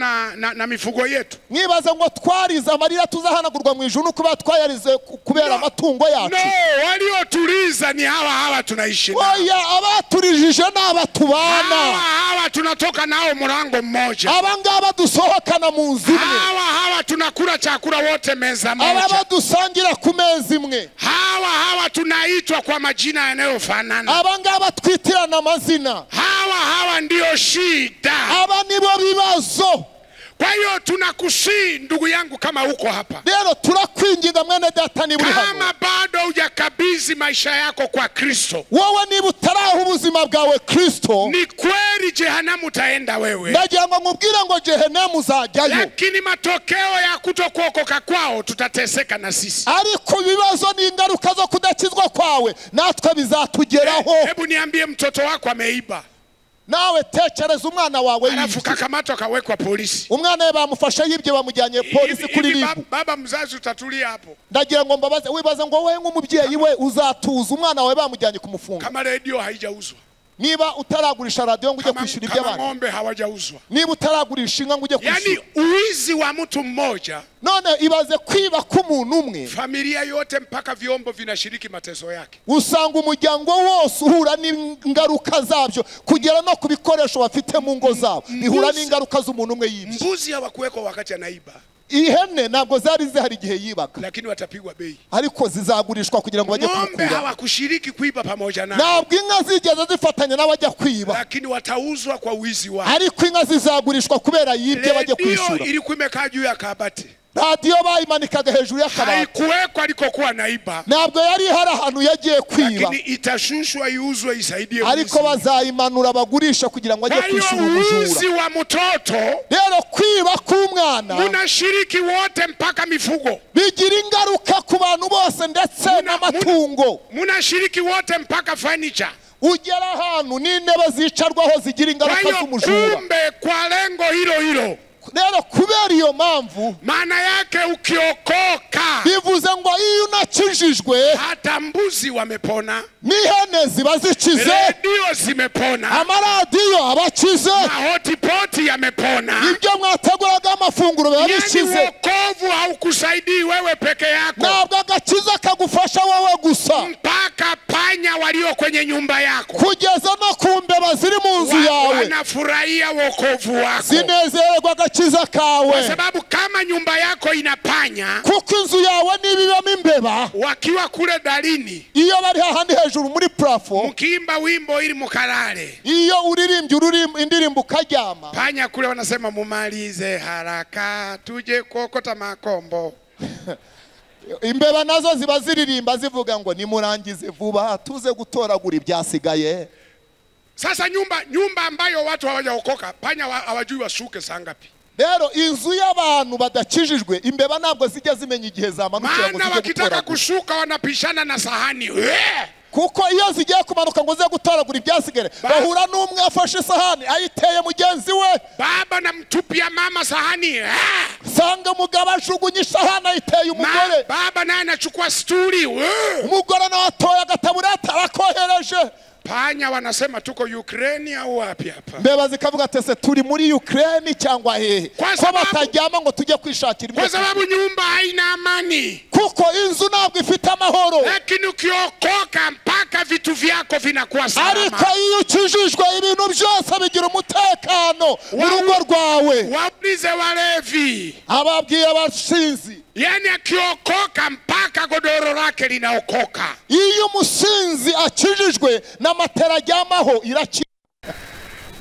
S1: na mifugo yetu.
S2: Mwibaza ngo twarize amarira tuzahanagurwa mu ijuru kuba twayarize kubera amatungo yacu?
S1: No, waliotuliza ni hawa hawa tunaishi nao.
S2: Oya, abaturijije n'abatubana.
S1: Hawa hawa tunatoka nao mlango mmoja.
S2: Aba ngaba dusohokana mu nzu imwe.
S1: Hawa hawa tunakula chakula wote meza moja.
S2: Aba dusangira ku meza imwe.
S1: Hawa hawa tunaitwa kwa majina yanayofanana.
S2: Aba ngaba twitirana amazina.
S1: Hawa hawa ndio shida.
S2: Aba nibo bibazo.
S1: Kwa hiyo tunakusii ndugu yangu kama uko hapa.
S2: Rero turakwinginga mwene data niba uri hano.
S1: Kama bado hujakabidhi maisha yako kwa Kristo,
S2: wowe niba utaraha ubuzima bwawe Kristo,
S1: ni kweli jehanamu utaenda wewe.
S2: Ndagira ngo nkubwire ngo jehanamu uzajyayo.
S1: Lakini matokeo ya kutokuokoka kwao tutateseka na sisi.
S2: Ariko ibibazo n'ingaruka zo kudakizwa kwawe natwe bizatugeraho.
S1: Hebu niambie, mtoto wako ameiba.
S2: Nawe tekereza umwana wawe
S1: alafu kakamatwa kawekwa polisi.
S2: Umwana we bamufashe yibye bamujyanye polisi kuri RIB.
S1: Baba mzazi utatulia hapo.
S2: Ndagira ngo mbabaze, wibaza ngo wowe nk'umubyeyi we uzatuza umwana wawe bamujyanye kumufunga?
S1: Kama radio haijauzwa.
S2: Niba utaragurisha radio ngo ujye kwishyura
S1: Kama
S2: iby'abandi.
S1: ng'ombe hawajauzwa.
S2: Niba utaragurisha inka ngo ujye
S1: Yani
S2: kwishyura.
S1: uwizi wa mtu mmoja.
S2: None ibaze kwiba k'umuntu umwe.
S1: Familia yote mpaka vyombo vinashiriki mateso yake.
S2: Usanga umuryango wose uhura n'ingaruka zabyo kugera no ku bikoresho bafite mu ngo zabo. Bihura n'ingaruka z'umuntu umwe yibye.
S1: Mbuzi hawakuwekwa wakati anaiba.
S2: Ihene ntabwo zari zihari igihe yibaga.
S1: Lakini watapigwa bei.
S2: Ariko zizagurishwa kugira ngo bajye
S1: Ng'ombe
S2: kumukura.
S1: hawakushiriki kuiba pamoja nao.
S2: Ntabwo inka zigeze zifatanya n'abajya kwiba.
S1: Lakini watauzwa kwa wizi wao.
S2: Ariko inka zizagurishwa kubera yibye bajye
S1: Redio
S2: kwishyura.
S1: ilikuwa imekaa juu ya kabati.
S2: Radiyo bayimanikaga hejuru y'akabati.
S1: Haikuwekwa alikokuwa naiba.
S2: Ntabwo yari hari ahantu yagiye kwiba.
S1: Lakini itashushwa iuzwe isaidie
S2: Ariko
S1: wizi.
S2: bazayimanura bagurisha kugira ngo ajye
S1: Kwa hiyo
S2: kwishyura umujura.
S1: wizi wa mtoto
S2: Rero kwiba k'umwana
S1: munashiriki wote mpaka mifugo.
S2: bigira ingaruka ku bantu bose ndetse n'amatungo.
S1: Munashiriki wote mpaka furniture.
S2: Ugera ahantu n'intebe zicarwaho zigira
S1: Kwa
S2: ingaruka
S1: hiyo
S2: z'umujura.
S1: kumbe kwa lengo hilo hilo.
S2: Rero kubera iyo mpamvu,
S1: Maana yake ukiokoka,
S2: bivuze ngo iyo unakijijwe,
S1: hata mbuzi wamepona,
S2: n'ihene ziba zikize,
S1: redio zimepona,
S2: amaradiyo abakize,
S1: mahotipoti yamepona.
S2: ibyo mwateguraga amafunguro biba
S1: Yani
S2: bikize.
S1: wokovu haukusaidii wewe peke yako,
S2: Ntabwo agakiza kagufasha wowe gusa,
S1: mpaka panya walio kwenye nyumba yako
S2: kugeza no ku mbeba ziri mu nzu yawe
S1: wanafurahia wokovu wako.
S2: zinezererwa agakiza kawe.
S1: Kwa sababu kama nyumba yako ina panya,
S2: Kuko inzu yawe niba ibamo imbeba,
S1: wakiwa kule dalini,
S2: iyo bari hahandi hejuru muri plafo,
S1: mkiimba wimbo ili mukalale,
S2: iyo uririmbye indirimbo ukaryama,
S1: panya kule wanasema mumalize haraka tuje kuokota makombo.
S2: Imbeba nazo ziba ziririmba zivuga ngo nimurangize vuba tuze gutoragura ibyasigaye.
S1: Sasa nyumba ambayo watu hawajaokoka, panya hawajui washuke saa ngapi.
S2: Rero inzu y'abantu badakijijwe, imbeba ntabwo zijya zimenya igihe zamanukira ngo
S1: Maana
S2: zijye
S1: wakitaka
S2: gutoragura.
S1: kushuka wanapishana na sahani.
S2: Kuko iyo zigiye kumanuka ngo zize gutoragura ibyasigaye, bahura n'umwe afashe isahani ayiteye mugenzi we.
S1: Baba namtupia mama sahani.
S2: Sanga umugabo ajugunye isahani ayiteye umugore.
S1: Baba naye anachukua stuli.
S2: Umugore nawe atoye agatabureti arakohereje.
S1: Panya wanasema tuko Ukraine au wapi hapa?
S2: Mbeba zikavuga ati ese turi muri Ukraine cyangwa hehe? Ko bataryama ngo tujye kwishakira ibyo
S1: Kwa sababu nyumba haina amani.
S2: Kuko inzu ntabwo ifite amahoro.
S1: Lakini ukiokoka mpaka vitu vyako vinakuwa salama.
S2: Ariko iyo ukijijwe ibintu byose bigira umutekano mu rugo rwawe.
S1: Waulize walevi.
S2: Ababwiye abasinzi.
S1: Yani akiokoka mpaka godoro lake linaokoka.
S2: Iyo umusinzi akijijwe n'amatera aryamaho irakira.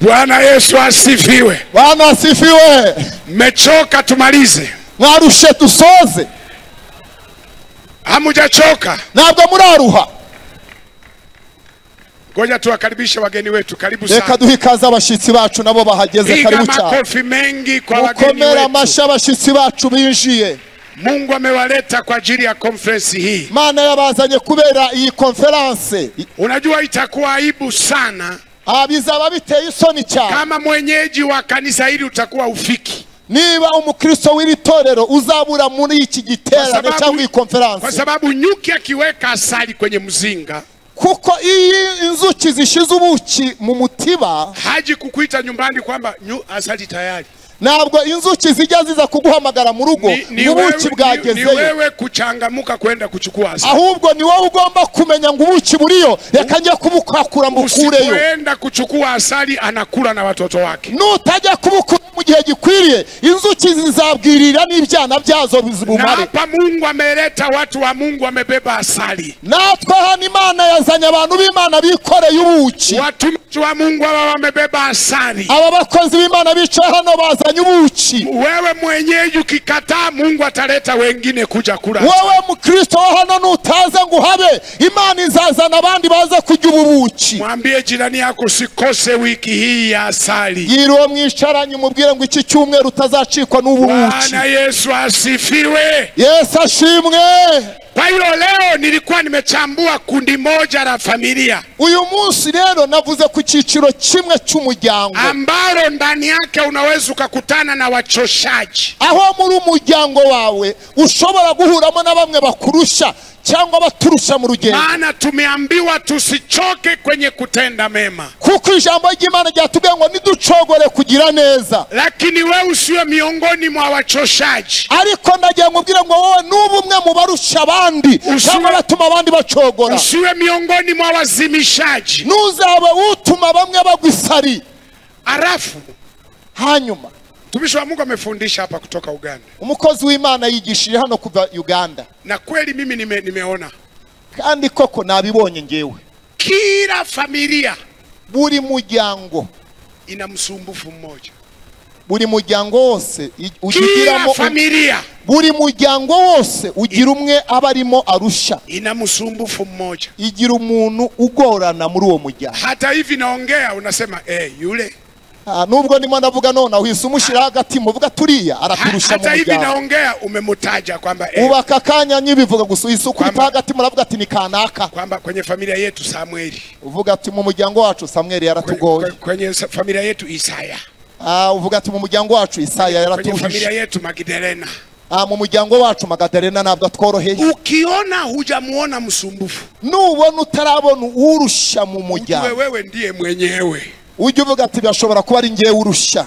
S1: Bwana Yesu asifiwe.
S2: Bwana asifiwe.
S1: Mmechoka, tumalize.
S2: Mwarushe dusoze.
S1: Hamujachoka?
S2: Ntabwo muraruha.
S1: Ngoja tuwakaribishe wageni wetu. Karibu sana.
S2: Reka duhe ikaze abashyitsi bacu nabo bahageze.
S1: Piga
S2: Karibu cyane.
S1: makofi mengi kwa wageni
S2: Mukomere
S1: wetu.
S2: amashyi abashyitsi bacu binjiye.
S1: Mungu amewaleta kwa ajili ya conference hii.
S2: Imana yabazanye kubera iyi conference.
S1: Unajua itakuwa aibu sana
S2: Bizaba biteye isoni cyane
S1: kama mwenyeji wa kanisa hili utakuwa ufiki.
S2: Niba umukristo w'iri torero uzabura muri iki giterane cyangwa iyi conference.
S1: Kwa sababu nyuki akiweka asali kwenye mzinga,
S2: kuko iyi inzuki zishize ubuki mu mutiba,
S1: haji kukuita nyumbani kwamba asali tayari.
S2: Ntabwo inzuki zijya ziza kuguhamagara mu rugo ubuki bwagezeyo.
S1: Ni wewe kuchangamuka kwenda kuchukua asali.
S2: Ahubwo ni wowe ugomba kumenya ngo ubuki buriyo, reka njye kubukakura mbukureyo.
S1: Usipoenda kuchukua asali anakula na watoto wake.
S2: Nutajya kubukura mu gihe gikwiriye, inzuki zizabwirira n'ibyana byazo bizibumare.
S1: Na hapa Mungu ameleta watu wa Mungu wamebeba asali.
S2: Natwe hano Imana yazanye abantu b'Imana bikoreye ubuki.
S1: Watumishi wa Mungu hawa wamebeba asali.
S2: Aba bakozi b'Imana bicaye hano bazanye ubuki.
S1: Wewe mwenyeji ukikataa, Mungu ataleta wengine kuja kula.
S2: Wewe mkristo hano nutaze ngo uhabe, Imana izazana abandi baze kurya ubuki.
S1: Mwambie jirani yako usikose wiki hii ya asali.
S2: Yiriwe mwicaranye umubwire ngo iki cyumweru utazacikwa n'ubu buki.
S1: Bwana Yesu asifiwe.
S2: Yesu ashimwe.
S1: Kwa hiyo leo nilikuwa nimechambua kundi moja la familia.
S2: Uyu munsi rero navuze ku cyiciro kimwe cy'umuryango
S1: ambalo ndani yake unaweza ukakutana na wachoshaji.
S2: Aho muri umuryango wawe ushobora guhuramo na bamwe bakurusha cyangwa baturusha mu rugendo.
S1: Maana tumeambiwa tusichoke kwenye kutenda mema.
S2: Kuko ijambo ry'Imana ryatubwiye ngo niducogore kugira neza.
S1: Lakini wewe usiwe miongoni mwa wachoshaji.
S2: Ariko ndagiye nkubwire ngo wowe nuba umwe mu barusha abandi cyangwa batuma abandi bacogora.
S1: Usiwe miongoni mwa wazimishaji.
S2: Nuzabe utuma bamwe bagwa isari.
S1: Arafu
S2: hanyuma
S1: mtumishi wa Mungu amefundisha hapa kutoka Uganda.
S2: Umukozi w'Imana yigishije hano kuva Uganda.
S1: Na kweli mimi nimeona.
S2: Kandi koko nabibonye ngewe.
S1: Kila familia,
S2: buri muryango
S1: ina msumbufu mmoja.
S2: Buri muryango wose ugiramo
S1: familia.
S2: Buri muryango wose ugira umwe abarimo arusha.
S1: Ina msumbufu mmoja.
S2: Igira umuntu ugorana muri uwo muryango.
S1: Hata hivi naongea unasema yule.
S2: Nubwo ndimo ndavuga none uhise umushira hagati muvuga turiya araturusha mu muryango.
S1: Hata hivi naongea umemutaja kwamba
S2: ubaka kanya nyibivuga gusa uhise ukubita hagati muravuga ati ni kanaka.
S1: Kwamba kwenye familia yetu Samueli.
S2: Uvuga ati mu muryango wacu Samueli yaratugoye.
S1: Kwenye familia yetu Isaya.
S2: Uvuga ati mu muryango wacu Isaya yaraturushije.
S1: Kwenye familia yetu Magdalena.
S2: Mu muryango wacu Magdalena ntabwo tworoheye.
S1: Ukiona hujamuona msumbufu.
S2: Nubona utarabona urusha mu muryango.
S1: Ujue wewe ndiye mwenyewe.
S2: Ujye uvuga ati birashobora kuba ari ngewe urusha.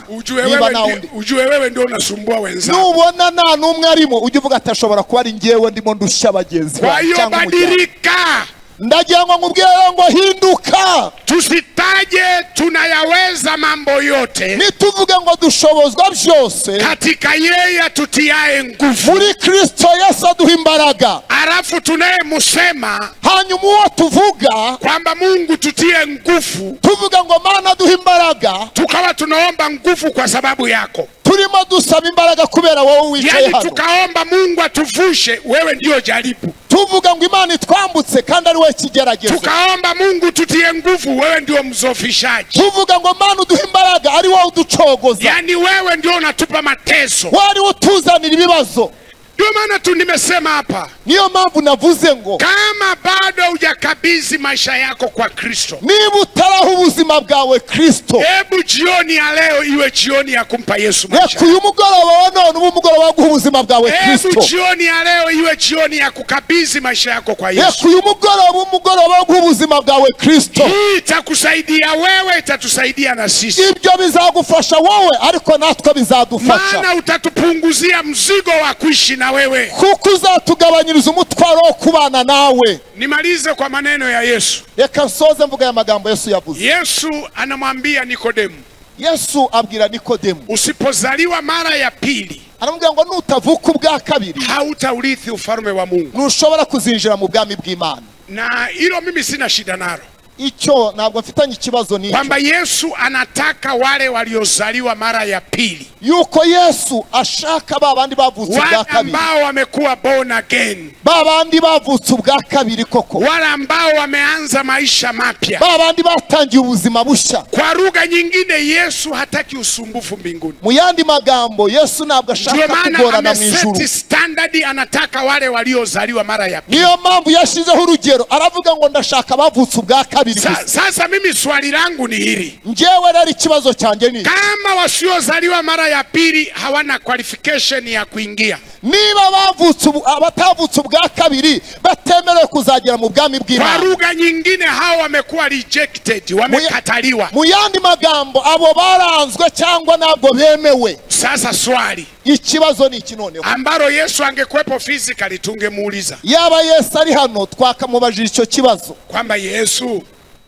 S1: Ujue wewe ndio unasumbua wenzako.
S2: Nubona nta numwe arimo ujye uvuga ati ashobora kuba ari ngewe ndimo ndusha bagenzi
S1: banjye cyangwa umuryango. Badilika.
S2: Ndagira ngo nkubwire ngo hinduka.
S1: Tusitaje tunayaweza mambo yote.
S2: Nituvuge ngo dushobozwa byose
S1: katika yeye atutiaye nguvu.
S2: Muri Kristo Yesu aduha imbaraga.
S1: Alafu tunayemsema
S2: hanyuma uwo tuvuga
S1: kwamba Mungu tutie nguvu,
S2: tuvuga ngo Mana duha imbaraga,
S1: tukawa tunaomba nguvu kwa sababu yako.
S2: Turimo dusaba imbaraga kubera wowe wicaye hano.
S1: Yani tukaomba Mungu atuvushe, wewe ndio jaribu.
S2: Tuvuga ngo Imana itwambutse kandi ari we kigeragezo.
S1: Tukaomba Mungu tutie nguvu, wewe ndio mzofishaji.
S2: Tuvuga ngo Mana uduhe imbaraga ari wowe uducogoza.
S1: Yani wewe ndio unatupa mateso.
S2: Wari utuzanira ibibazo.
S1: Ndio maana tu nimesema hapa.
S2: Niyo mpamvu navuze ngo
S1: kama bado hujakabidhi maisha yako kwa Kristo,
S2: niba utaraha ubuzima bwawe Kristo,
S1: hebu jioni ya leo iwe jioni ya kumpa Yesu maisha.
S2: Reka uyu mugoroba wa none ube umugoroba wo guha ubuzima bwawe Kristo.
S1: Hebu jioni ya leo iwe jioni ya kukabidhi maisha yako kwa Yesu.
S2: Reka uyu mugoroba umugoroba wo guha ubuzima bwawe Kristo.
S1: Hii itakusaidia wewe, itatusaidia na sisi.
S2: Ibyo bizagufasha wowe ariko natwe bizadufasha.
S1: Maana utatupunguzia mzigo wa kuishi na wewe.
S2: Kuko uzatugabanyiriza umutwaro wo kubana nawe.
S1: Nimalize kwa maneno ya Yesu.
S2: Reka nsoze mvuga ya magambo Yesu yavuze.
S1: Yesu anamwambia Nikodemu.
S2: Yesu abwira Nikodemu,
S1: usipozaliwa mara ya pili,
S2: aramubwira ngo nutavuka ubwa kabiri,
S1: hautaurithi ufalme wa Mungu.
S2: Ntushobora kuzinjira mu bwami bw'Imana.
S1: Na hilo mimi sina shida nalo.
S2: Icyo ntabwo mfitanye ikibazo n'icyo.
S1: Kwamba Yesu anataka wale waliozaliwa mara ya pili.
S2: Yuko Yesu ashaka babandi bavutse ubwa kabiri.
S1: Wale ambao wamekuwa born again.
S2: Babandi bavutse ubwa kabiri koko.
S1: Wale ambao wameanza maisha mapya.
S2: Babandi batangiye ubuzima bushya.
S1: Kwa lugha nyingine Yesu hataki usumbufu mbinguni.
S2: Mu yandi magambo Yesu ntabwo ashaka kugorana mu ijuru.
S1: Ndio standard, anataka wale waliozaliwa mara ya pili.
S2: Niyo mpamvu yashizeho urugero aravuga ngo ndashaka bavutse ubwa kabiri.
S1: Sasa mimi swali langu ni hili.
S2: Njewe rero ikibazo cyanjye ni
S1: kama wasiozaliwa mara ya pili hawana qualification ya kuingia.
S2: Niba bavutse abatavutse ubwa kabiri batemerewe kuzagera mu bwami bw'Imana.
S1: Kwa lugha nyingine hao wamekuwa rejected, wamekataliwa.
S2: Mu yandi magambo abo baranzwe cyangwa ntabwo bemewe.
S1: Sasa swali,
S2: ikibazo ni iki noneho
S1: ambalo Yesu angekuwepo physically tungemuuliza.
S2: Yaba Yesu ari hano twakamubajije icyo kibazo.
S1: Kwamba Yesu,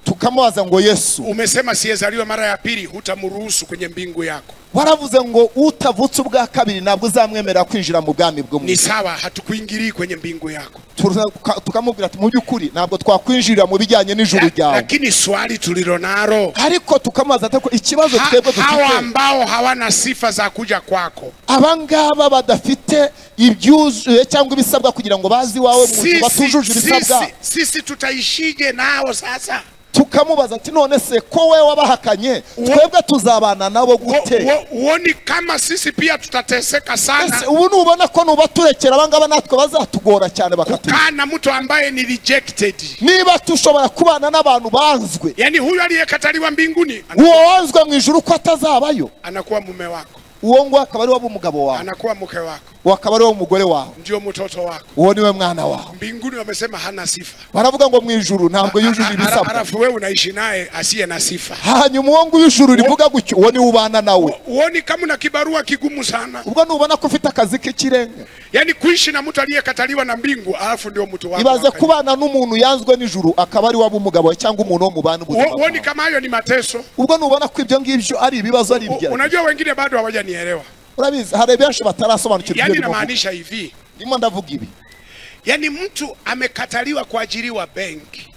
S2: tukamubaza ngo Yesu,
S1: umesema siyezaliwa mara ya pili hutamruhusu kwenye mbingu yako.
S2: Waravuze ngo utavutse ubwa kabiri ntabwo uzamwemerera kwinjira mu bwami bwo mu.
S1: Ni sawa, hatukuingilii kwenye mbingu yako.
S2: Tukamubwira ati mu by'ukuri ntabwo twakwinjirira mu bijyanye n'ijuru ryawe.
S1: Lakini swali tulilonalo,
S2: ariko tukamubaza ati ikibazo twebwe dufite,
S1: hao ambao hawana sifa za kuja kwako,
S2: abangaba badafite ibyuzuye cyangwa ibisabwa kugira ngo bazi wawe mu batujuje ibisabwa,
S1: sisi tutaishije nao sasa?
S2: Tukamubaza ati none se ko wewe wabahakanye twebwe tuzabana nabo gute?
S1: Uoni kama sisi pia tutateseka sana?
S2: Ubu nubona ko nubaturekera abangaba natwe bazatugora cyane bakatuka.
S1: Kana mtu ambaye ni rejected.
S2: Niba tushobora kubana n'abantu banzwe.
S1: Yani huyu aliyekataliwa mbinguni.
S2: Uwo wanzwe mu ijuru ko atazabayo.
S1: Anakuwa mume wako.
S2: Uwo ngo akaba ari umugabo wawe.
S1: Anakuwa mke wako.
S2: Wakaba ari umugore wawe.
S1: Ndio mtoto wako.
S2: Uwo niwe mwana wawe.
S1: Mbinguni wamesema hana sifa.
S2: Baravuga ngo mu ijuru ntabwo yujuje ibisabwa.
S1: Alafu wewe unaishi naye asiye na sifa.
S2: Hanyuma uwo ngo ijuru rivuga gutyo uwo ni ubana nawe.
S1: Uoni kama una kibarua kigumu sana.
S2: Ubwo nubona ko ufite akazi k'ikirenga.
S1: Yani kuishi na mtu aliyekataliwa na mbingu alafu ndio mtu wako.
S2: Ibaze kubana n'umuntu yanzwe n'ijuru akaba ari waba umugabo cyangwa umuntu wo mubana ubuzima.
S1: Uoni kama hayo ni mateso.
S2: Ubwo nubona ko ibyo ngibyo ari ibibazo ari ibya.
S1: Unajua wengine bado hawajanielewa.
S2: Urabizi hari benshi batarasobanukirwa
S1: ibyo. Yani namaanisha hivi.
S2: Ndimo ndavuga ibi.
S1: Yani mtu amekataliwa kuajiriwa benki.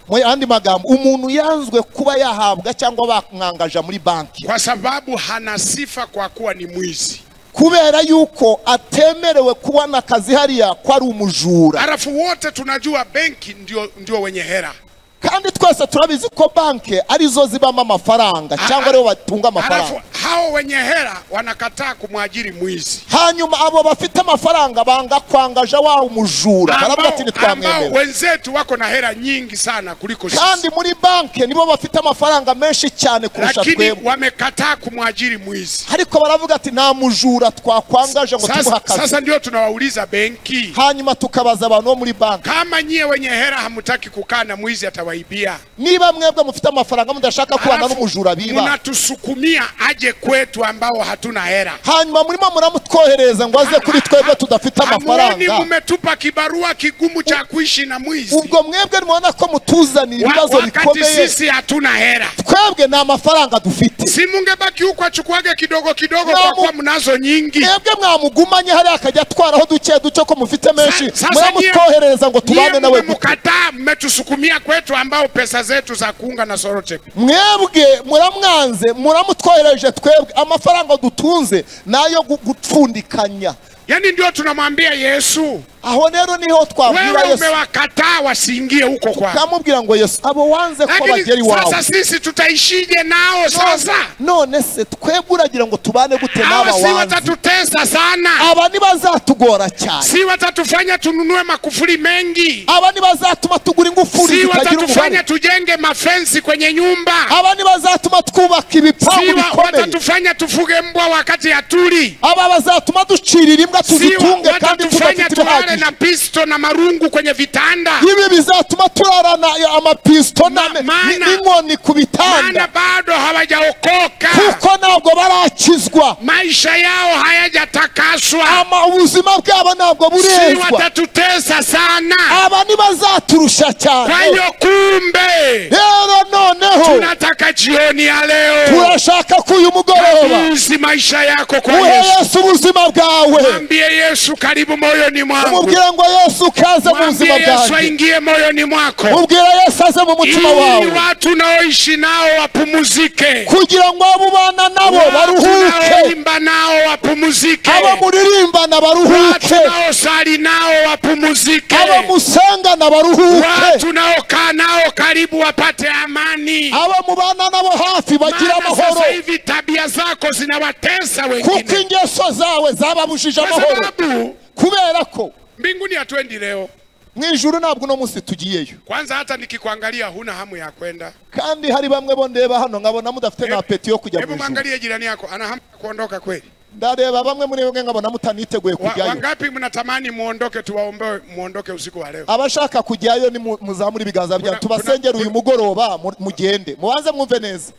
S2: Mu yandi magambo umuntu yanzwe kuba yahabwa cyangwa bamwangaja muri banki.
S1: Kwa sababu hana sifa kwa kuwa ni mwizi.
S2: Kubera yuko atemerewe kuba na kazi hariya ko ari umujura.
S1: Alafu wote tunajua benki ndio wenye hera.
S2: Kandi twese turabizi ko banke arizo zibama amafaranga cyangwa aribo batunga amafaranga.
S1: Alafu hao wenye hera wanakataa kumwajiri mwizi.
S2: Hanyuma abo bafite amafaranga banga kwangaja wa umujura. Baravuga ati nitwamwemera.
S1: Wenzetu wako na hera nyingi sana kuliko sisi.
S2: Kandi muri banke nibo bafite amafaranga menshi cyane kurusha twebwe.
S1: Lakini wamekataa kumwajiri mwizi.
S2: Ariko baravuga ati nta mujura twakwangaje ngo tumuhe akazi.
S1: Sasa ndio tunawauliza benki.
S2: Hanyuma tukabaza abantu bo muri banki.
S1: Kama nyie wenye hera hamutaki kukaa na mwizi atawaibia.
S2: Niba mwebwe mufite amafaranga mudashaka kubana n'umujura biba.
S1: Mnatusukumia aje kwetu ambao hatuna hera.
S2: Hanyuma murimo muramutwohereza ngo aze kuri twebwe tudafite amafaranga.
S1: Hamuoni mumetupa kibarua kigumu cha kuishi na mwizi.
S2: Ubwo mwebwe mubona ko mutuzanira ibibazo bikomeye.
S1: Wakati sisi hatuna hera.
S2: Twebwe nta mafaranga dufite.
S1: Si mungebaki huko achukuage kidogo kidogo kwa kuwa mnazo nyingi.
S2: Mwebwe mwamugumanye hari akajya atwaraho duke duke ko mufite menshi. Muramutwohereza ngo tubane nawe.
S1: Mkataa mmetusukumia kwetu ambao pesa zetu za kuunga na sorotepe.
S2: Mwebwe muramwanze muramutwohereje twebwe amafaranga dutunze nayo gupfundikanya.
S1: Yani ndio tunamwambia Yesu.
S2: Aho rero niho twabwira Yesu.
S1: Wewe umewakataa wasiingie huko kwako.
S2: Tukamubwira ngo Yesu abo wanze ko bagera iwawe.
S1: Sasa sisi tutaishije nao sasa?
S2: None se twebwe uragira ngo tubane gute n'aba wanze?
S1: Si watatutesa sana.
S2: Aba nibazatugora cyane.
S1: Si watatufanya tununue makufuri mengi.
S2: Aba nibazatuma tugura ingufuri
S1: zitagira umubare. Si watatufanya tujenge mafensi kwenye nyumba.
S2: Aba nibazatuma twubaka ibipangu bikomeye.
S1: Si watatufanya tufuge mbwa wakati hatuli.
S2: Aba bazatuma ducirira imbwa tuzitunge kandi tudafite
S1: tulale na pisto na marungu kwenye vitanda.
S2: Ibi bizatuma turarana amapisto n'inkoni ku bitanda.
S1: Maana bado hawajaokoka.
S2: Kuko ntabwo barakizwa.
S1: Maisha yao hayajatakaswa.
S2: Ama ubuzima bwabo ntabwo burezwa.
S1: Si watatutesa sana.
S2: Aba nibazaturusha cyane.
S1: Kwa hiyo kumbe
S2: rero noneho
S1: tunataka jioni ya leo,
S2: turashaka ko uyu mugoroba
S1: uzi maisha yako kwa Yesu.
S2: Yesu ubuzima bwawe.
S1: Mwambie Yesu karibu moyoni mwangu.
S2: Mubwire ngo Yesu kaze mu buzima bwanjye.
S1: Yesu aingie moyoni mwako.
S2: Mubwire Yesu aze mu mutima wawe.
S1: Ili watu naoishi nao wapumuzike.
S2: Kugira ngo abo ubana nabo baruhuke.
S1: Watu nao wapumuzike.
S2: Abo muririmbana baruhuke.
S1: Watu naosali nao wapumuzike.
S2: Abo musengana baruhuke.
S1: Watu naokaa nao karibu wapate amani.
S2: Abo mubana nabo hafi bagira amahoro.
S1: Sasa hivi tabia zako zinawatesa wengine.
S2: Kuko ingeso zawe zababujije amahoro. Kubera ko
S1: mbinguni hatuendi leo.
S2: Mwijuru ntabwo no munsi tugiyeyo.
S1: Kwanza hata nikikuangalia huna hamu ya kwenda.
S2: Kandi hari bamwe bo ndeba hano nkabona mudafite na apeti yo kujya mu ijuru.
S1: Hebu mwangalie jirani yako ana hamu ya kuondoka kweli?
S2: Ndareba bamwe muri bamwe nkabona mutaniteguye kujyayo.
S1: Wangapi mnatamani muondoke tuwaombe muondoke usiku wa leo?
S2: Abashaka kujyayo ni muzamuri ibiganza byanyu tubasengere uyu mugoroba mugende. Mubanze mwumve neza.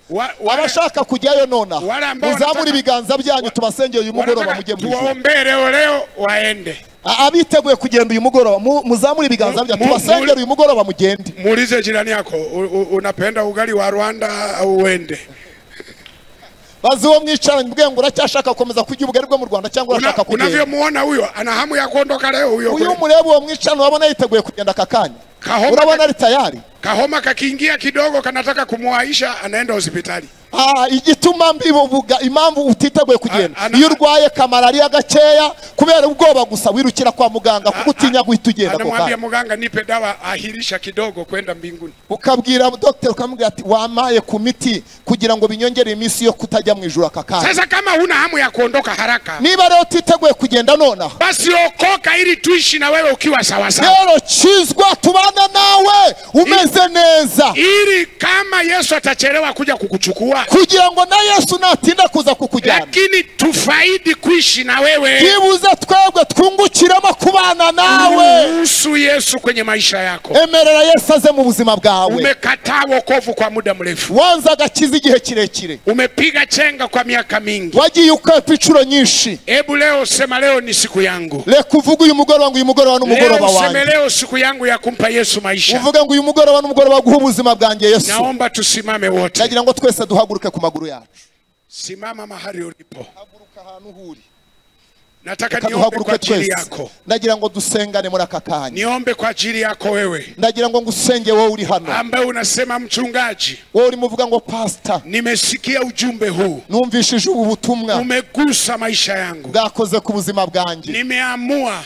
S2: Abashaka kujyayo nona muzamuri ibiganza byanyu tubasengere uyu mugoroba mujye mu ijuru.
S1: Tuwaombe leo waende.
S2: Abiteguye kugenda uyu mugoroba muzamuri ibiganza byanyu tubasengere uyu mugoroba mugende.
S1: Muulize jirani yako unapenda ugali wa Rwanda au uende?
S2: Bazi uwo mwicaranye mbwe ngo uracyashaka gukomeza kurya ubugari bwo mu Rwanda cyangwa urashaka kugenda?
S1: Unavyomuona huyo ana hamu ya kuondoka leo huyo.
S2: Uyu mureba uwo mwicaranye urabona yiteguye kugenda akakanya. Urabona ari tayari.
S1: Kahoma kakiingia kidogo kanataka kumuaisha anaenda hospitali.
S2: Igituma mbivuga impamvu utiteguye kugenda, iyo urwaye kamalariya gakeya kubera ubwoba gusa wirukira kwa muganga kuko utinya guhita ugenda.
S1: Anamwambia muganga nipe dawa ahirisha kidogo kwenda mbinguni.
S2: Ukabwira doctor ukamubwira ati wamaye ku miti kugira ngo binyongere iminsi yo kutajya mu ijuru aka kanya.
S1: Sasa kama huna hamu ya kuondoka haraka,
S2: niba rero utiteguye kugenda nonaha,
S1: basi okoka ili tuishi na wewe ukiwa sawa sawa.
S2: Rero kizwa tubana nawe umeze neza,
S1: ili kama Yesu atachelewa kuja kukuchukua,
S2: kugira ngo na Yesu natinda kuza kukujyana,
S1: lakini tufaidi kuishi na wewe.
S2: Byibuze twebwe twungukiramo kubana nawe.
S1: Ruhusu Yesu kwenye maisha yako.
S2: Emerera Yesu aze mu buzima bwawe.
S1: Umekataa wokovu kwa muda mrefu.
S2: Wanze agakiza igihe kirekire.
S1: Umepiga chenga kwa miaka mingi.
S2: Wagiye ukwepa inshuro nyinshi.
S1: Hebu leo sema leo ni siku yangu.
S2: Reka uvuge uyu mugoroba ngo uyu mugoroba n'umugoroba
S1: wanjye.
S2: wanjye.
S1: Sema leo siku yangu ya kumpa Yesu maisha.
S2: Uvuge ngo uyu mugoroba n'umugoroba wo guha ubuzima bwanjye Yesu.
S1: Naomba tusimame wote.
S2: Ndagira ngo twese duhaguruke ku maguru yacu.
S1: Simama mahali ulipo.
S2: Haguruka ahantu huri.
S1: Nataka niombe kwa ajili yako.
S2: Ndagira ngo dusengane muri aka kanya.
S1: Niombe kwa ajili yako wewe.
S2: Ndagira ngo ngusenge wowe uri hano.
S1: Ambaye unasema mchungaji.
S2: Wowe uri muvuga ngo pastor.
S1: Nimesikia ujumbe huu.
S2: Numvishije ubu butumwa.
S1: Umegusa maisha yangu.
S2: Bwakoze ku buzima bwanjye.
S1: Nimeamua.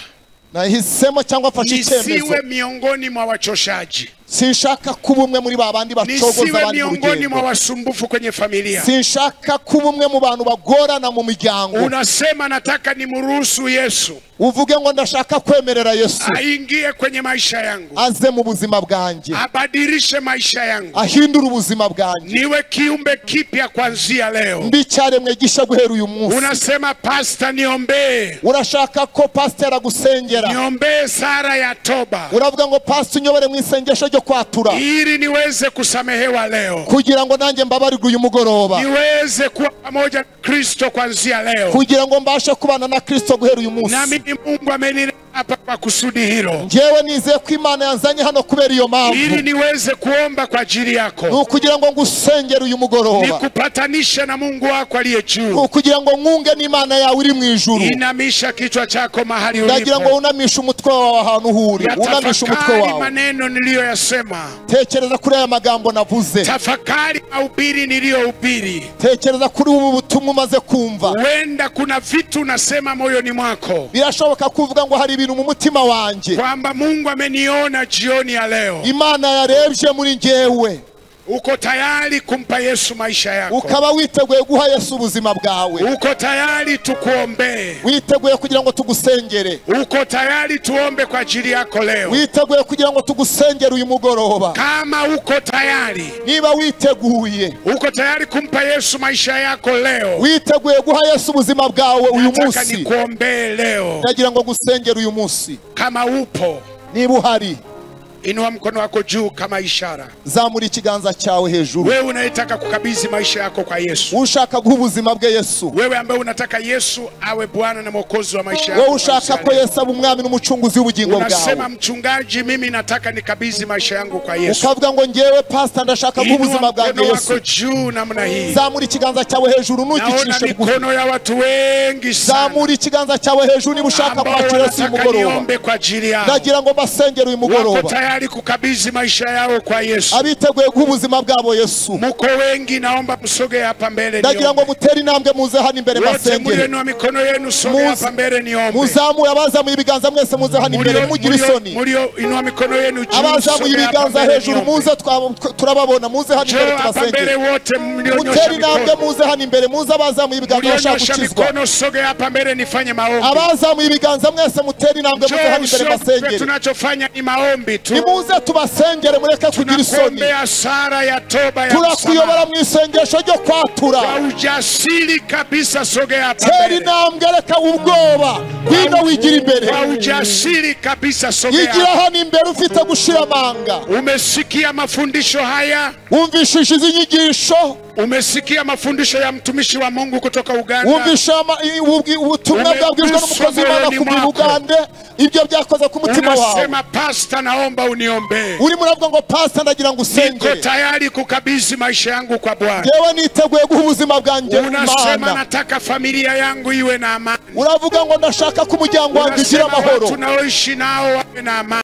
S2: Nahisemo cyangwa mfashe icyemezo.
S1: Nisiwe miongoni mwa wachoshaji.
S2: Sinshaka kuba umwe muri babandi bacogoza abandi mu rugendo.
S1: Nisiwe miongoni mwa wasumbufu kwenye familia.
S2: Sinshaka kuba umwe mu bantu bagorana mu miryango.
S1: Unasema nataka nimruhusu Yesu.
S2: Uvuge ngo ndashaka kwemerera Yesu.
S1: Aingie kwenye maisha yangu.
S2: Aze mu buzima bwanjye.
S1: Abadilishe maisha yangu.
S2: Ahindure ubuzima bwanjye.
S1: Niwe kiumbe kipya kuanzia leo.
S2: Mbi cyaremwe gisha guhera uyu munsi.
S1: Unasema pastor niombee.
S2: Urashaka ko pastor agusengera.
S1: Niombee sala ya toba.
S2: Uravuga ngo pastor unyobore mu isengesho ryo kwatura.
S1: Ili niweze kusamehewa leo.
S2: Kugira ngo nanjye mbabarirwe uyu mugoroba.
S1: Niweze kuwa pamoja na Kristo kuanzia leo.
S2: Kugira ngo mbashe kubana na Kristo guhera uyu munsi.
S1: Nami Mungu amenileta hapa kwa kusudi hilo.
S2: Njyewe nizeye ko Imana yanzanye hano kubera iyo mpamvu.
S1: Ili niweze kuomba kwa ajili yako.
S2: Kugira ngo ngusengere uyu mugoroba.
S1: Nikupatanishe na Mungu wako aliye juu.
S2: Kugira ngo nkunge n'Imana yawe iri mu ijuru.
S1: Inamisha kichwa chako mahali ulipo.
S2: Ndagira ngo unamishe umutwe wawe ahantu huri. Unamishe umutwe wawe.
S1: Maneno niliyoyasema.
S2: Tekereza kuri aya magambo navuze.
S1: Tafakari mahubiri niliyohubiri.
S2: Tekereza kuri ubu butumwa umaze kumva.
S1: Wenda kuna vitu unasema moyoni mwako.
S2: Birashoboka kuvuga ngo hari ibintu mu mutima wanjye.
S1: Kwamba Mungu ameniona jioni ya leo.
S2: Imana yarebye muri njyewe.
S1: Uko tayari kumpa Yesu maisha yako.
S2: Ukaba witeguye guha Yesu ubuzima bwawe.
S1: Uko tayari tukuombee.
S2: Witeguye kugira ngo tugusengere.
S1: Uko tayari tuombe kwa ajili yako leo.
S2: Witeguye kugira ngo tugusengere uyu mugoroba.
S1: Kama uko tayari.
S2: Niba witeguye.
S1: Uko tayari kumpa Yesu maisha yako leo.
S2: Witeguye guha Yesu ubuzima bwawe uyu munsi.
S1: Nataka nikuombee leo.
S2: Ndagira ngo gusengere uyu munsi.
S1: Kama upo.
S2: Niba uhari.
S1: Inua mkono wako juu kama ishara.
S2: Zamura ikiganza cyawe hejuru.
S1: Wewe unayetaka kukabidhi maisha yako kwa Yesu.
S2: Ushaka guha ubuzima bwe Yesu.
S1: Wewe ambaye unataka Yesu awe Bwana na Mwokozi wa maisha yako.
S2: Wewe ushaka ko Yesu abe umwami n'umucunguzi w'ubugingo bwawe.
S1: Unasema mchungaji, mimi nataka nikabidhi maisha yangu kwa Yesu.
S2: Ukavuga ngo ngewe pastor ndashaka guha ubuzima bwanjye Yesu.
S1: Wako juu namna hii.
S2: Zamura ikiganza cyawe hejuru nugicishe
S1: bugufi. Mikono ya watu wengi sana.
S2: Zamura ikiganza cyawe hejuru niba ushaka kwakira Yesu mugoroba.
S1: Niombe kwa ajili yao.
S2: Ndagira ngo basengere uyu mugoroba.
S1: Tayari kukabidhi maisha yao kwa Yesu.
S2: Abiteguye guha ubuzima bwabo Yesu.
S1: Muko wengi, naomba msoge hapa mbele.
S2: Ndagira ngo mutere intambwe muze hano imbere basengere.
S1: Wote mlio mikono yenu soge hapa mbele niombe.
S2: Muzamuye abazamuye ibiganza mwese muze hano imbere mugire isoni.
S1: Mlio inua mikono yenu juu.
S2: Abazamuye ibiganza hejuru muze turababona muze hano imbere tubasengere.
S1: Wote mlionyosha
S2: mutere intambwe muze hano imbere muze abazamuye ibiganza bashaka gukizwa.
S1: Mikono soge hapa mbele nifanye maombi.
S2: Abazamuye ibiganza mwese mutere intambwe muze hano imbere basengere.
S1: Tunachofanya ni maombi tu.
S2: Nimuze tubasengere mureke kugira isoni.
S1: Sara ya toba ya
S2: turakuyobora mu isengesho ryo kwatura.
S1: Kwa ujasiri kabisa sogea hapa
S2: mbere. Tera intambwe reka ubwoba ngwino wigira imbere.
S1: Kwa ujasiri kabisa sogea.
S2: Igira hano imbere ufite gushira amanga.
S1: Umesikia mafundisho haya?
S2: Wumvishije izi nyigisho?
S1: Umesikia mafundisho ya mtumishi wa Mungu kutoka Uganda?
S2: Wumvisha ubutumwa bwabwirijwe n'umukozi w'Imana kuva Uganda, ibyo byakoze ku mutima wawe.
S1: Unasema pastor, naomba uniombee.
S2: Uri muravuga ngo pastor ndagira ngo usengere.
S1: Niko tayari kukabidhi maisha yangu kwa Bwana.
S2: Jewe niteguye guha ubuzima bwanjye Imana.
S1: Unasema nataka familia yangu iwe na amani.
S2: Uravuga ngo ndashaka ko umuryango wanjye ugira amahoro.
S1: Tunaoishi nao wawe na amani.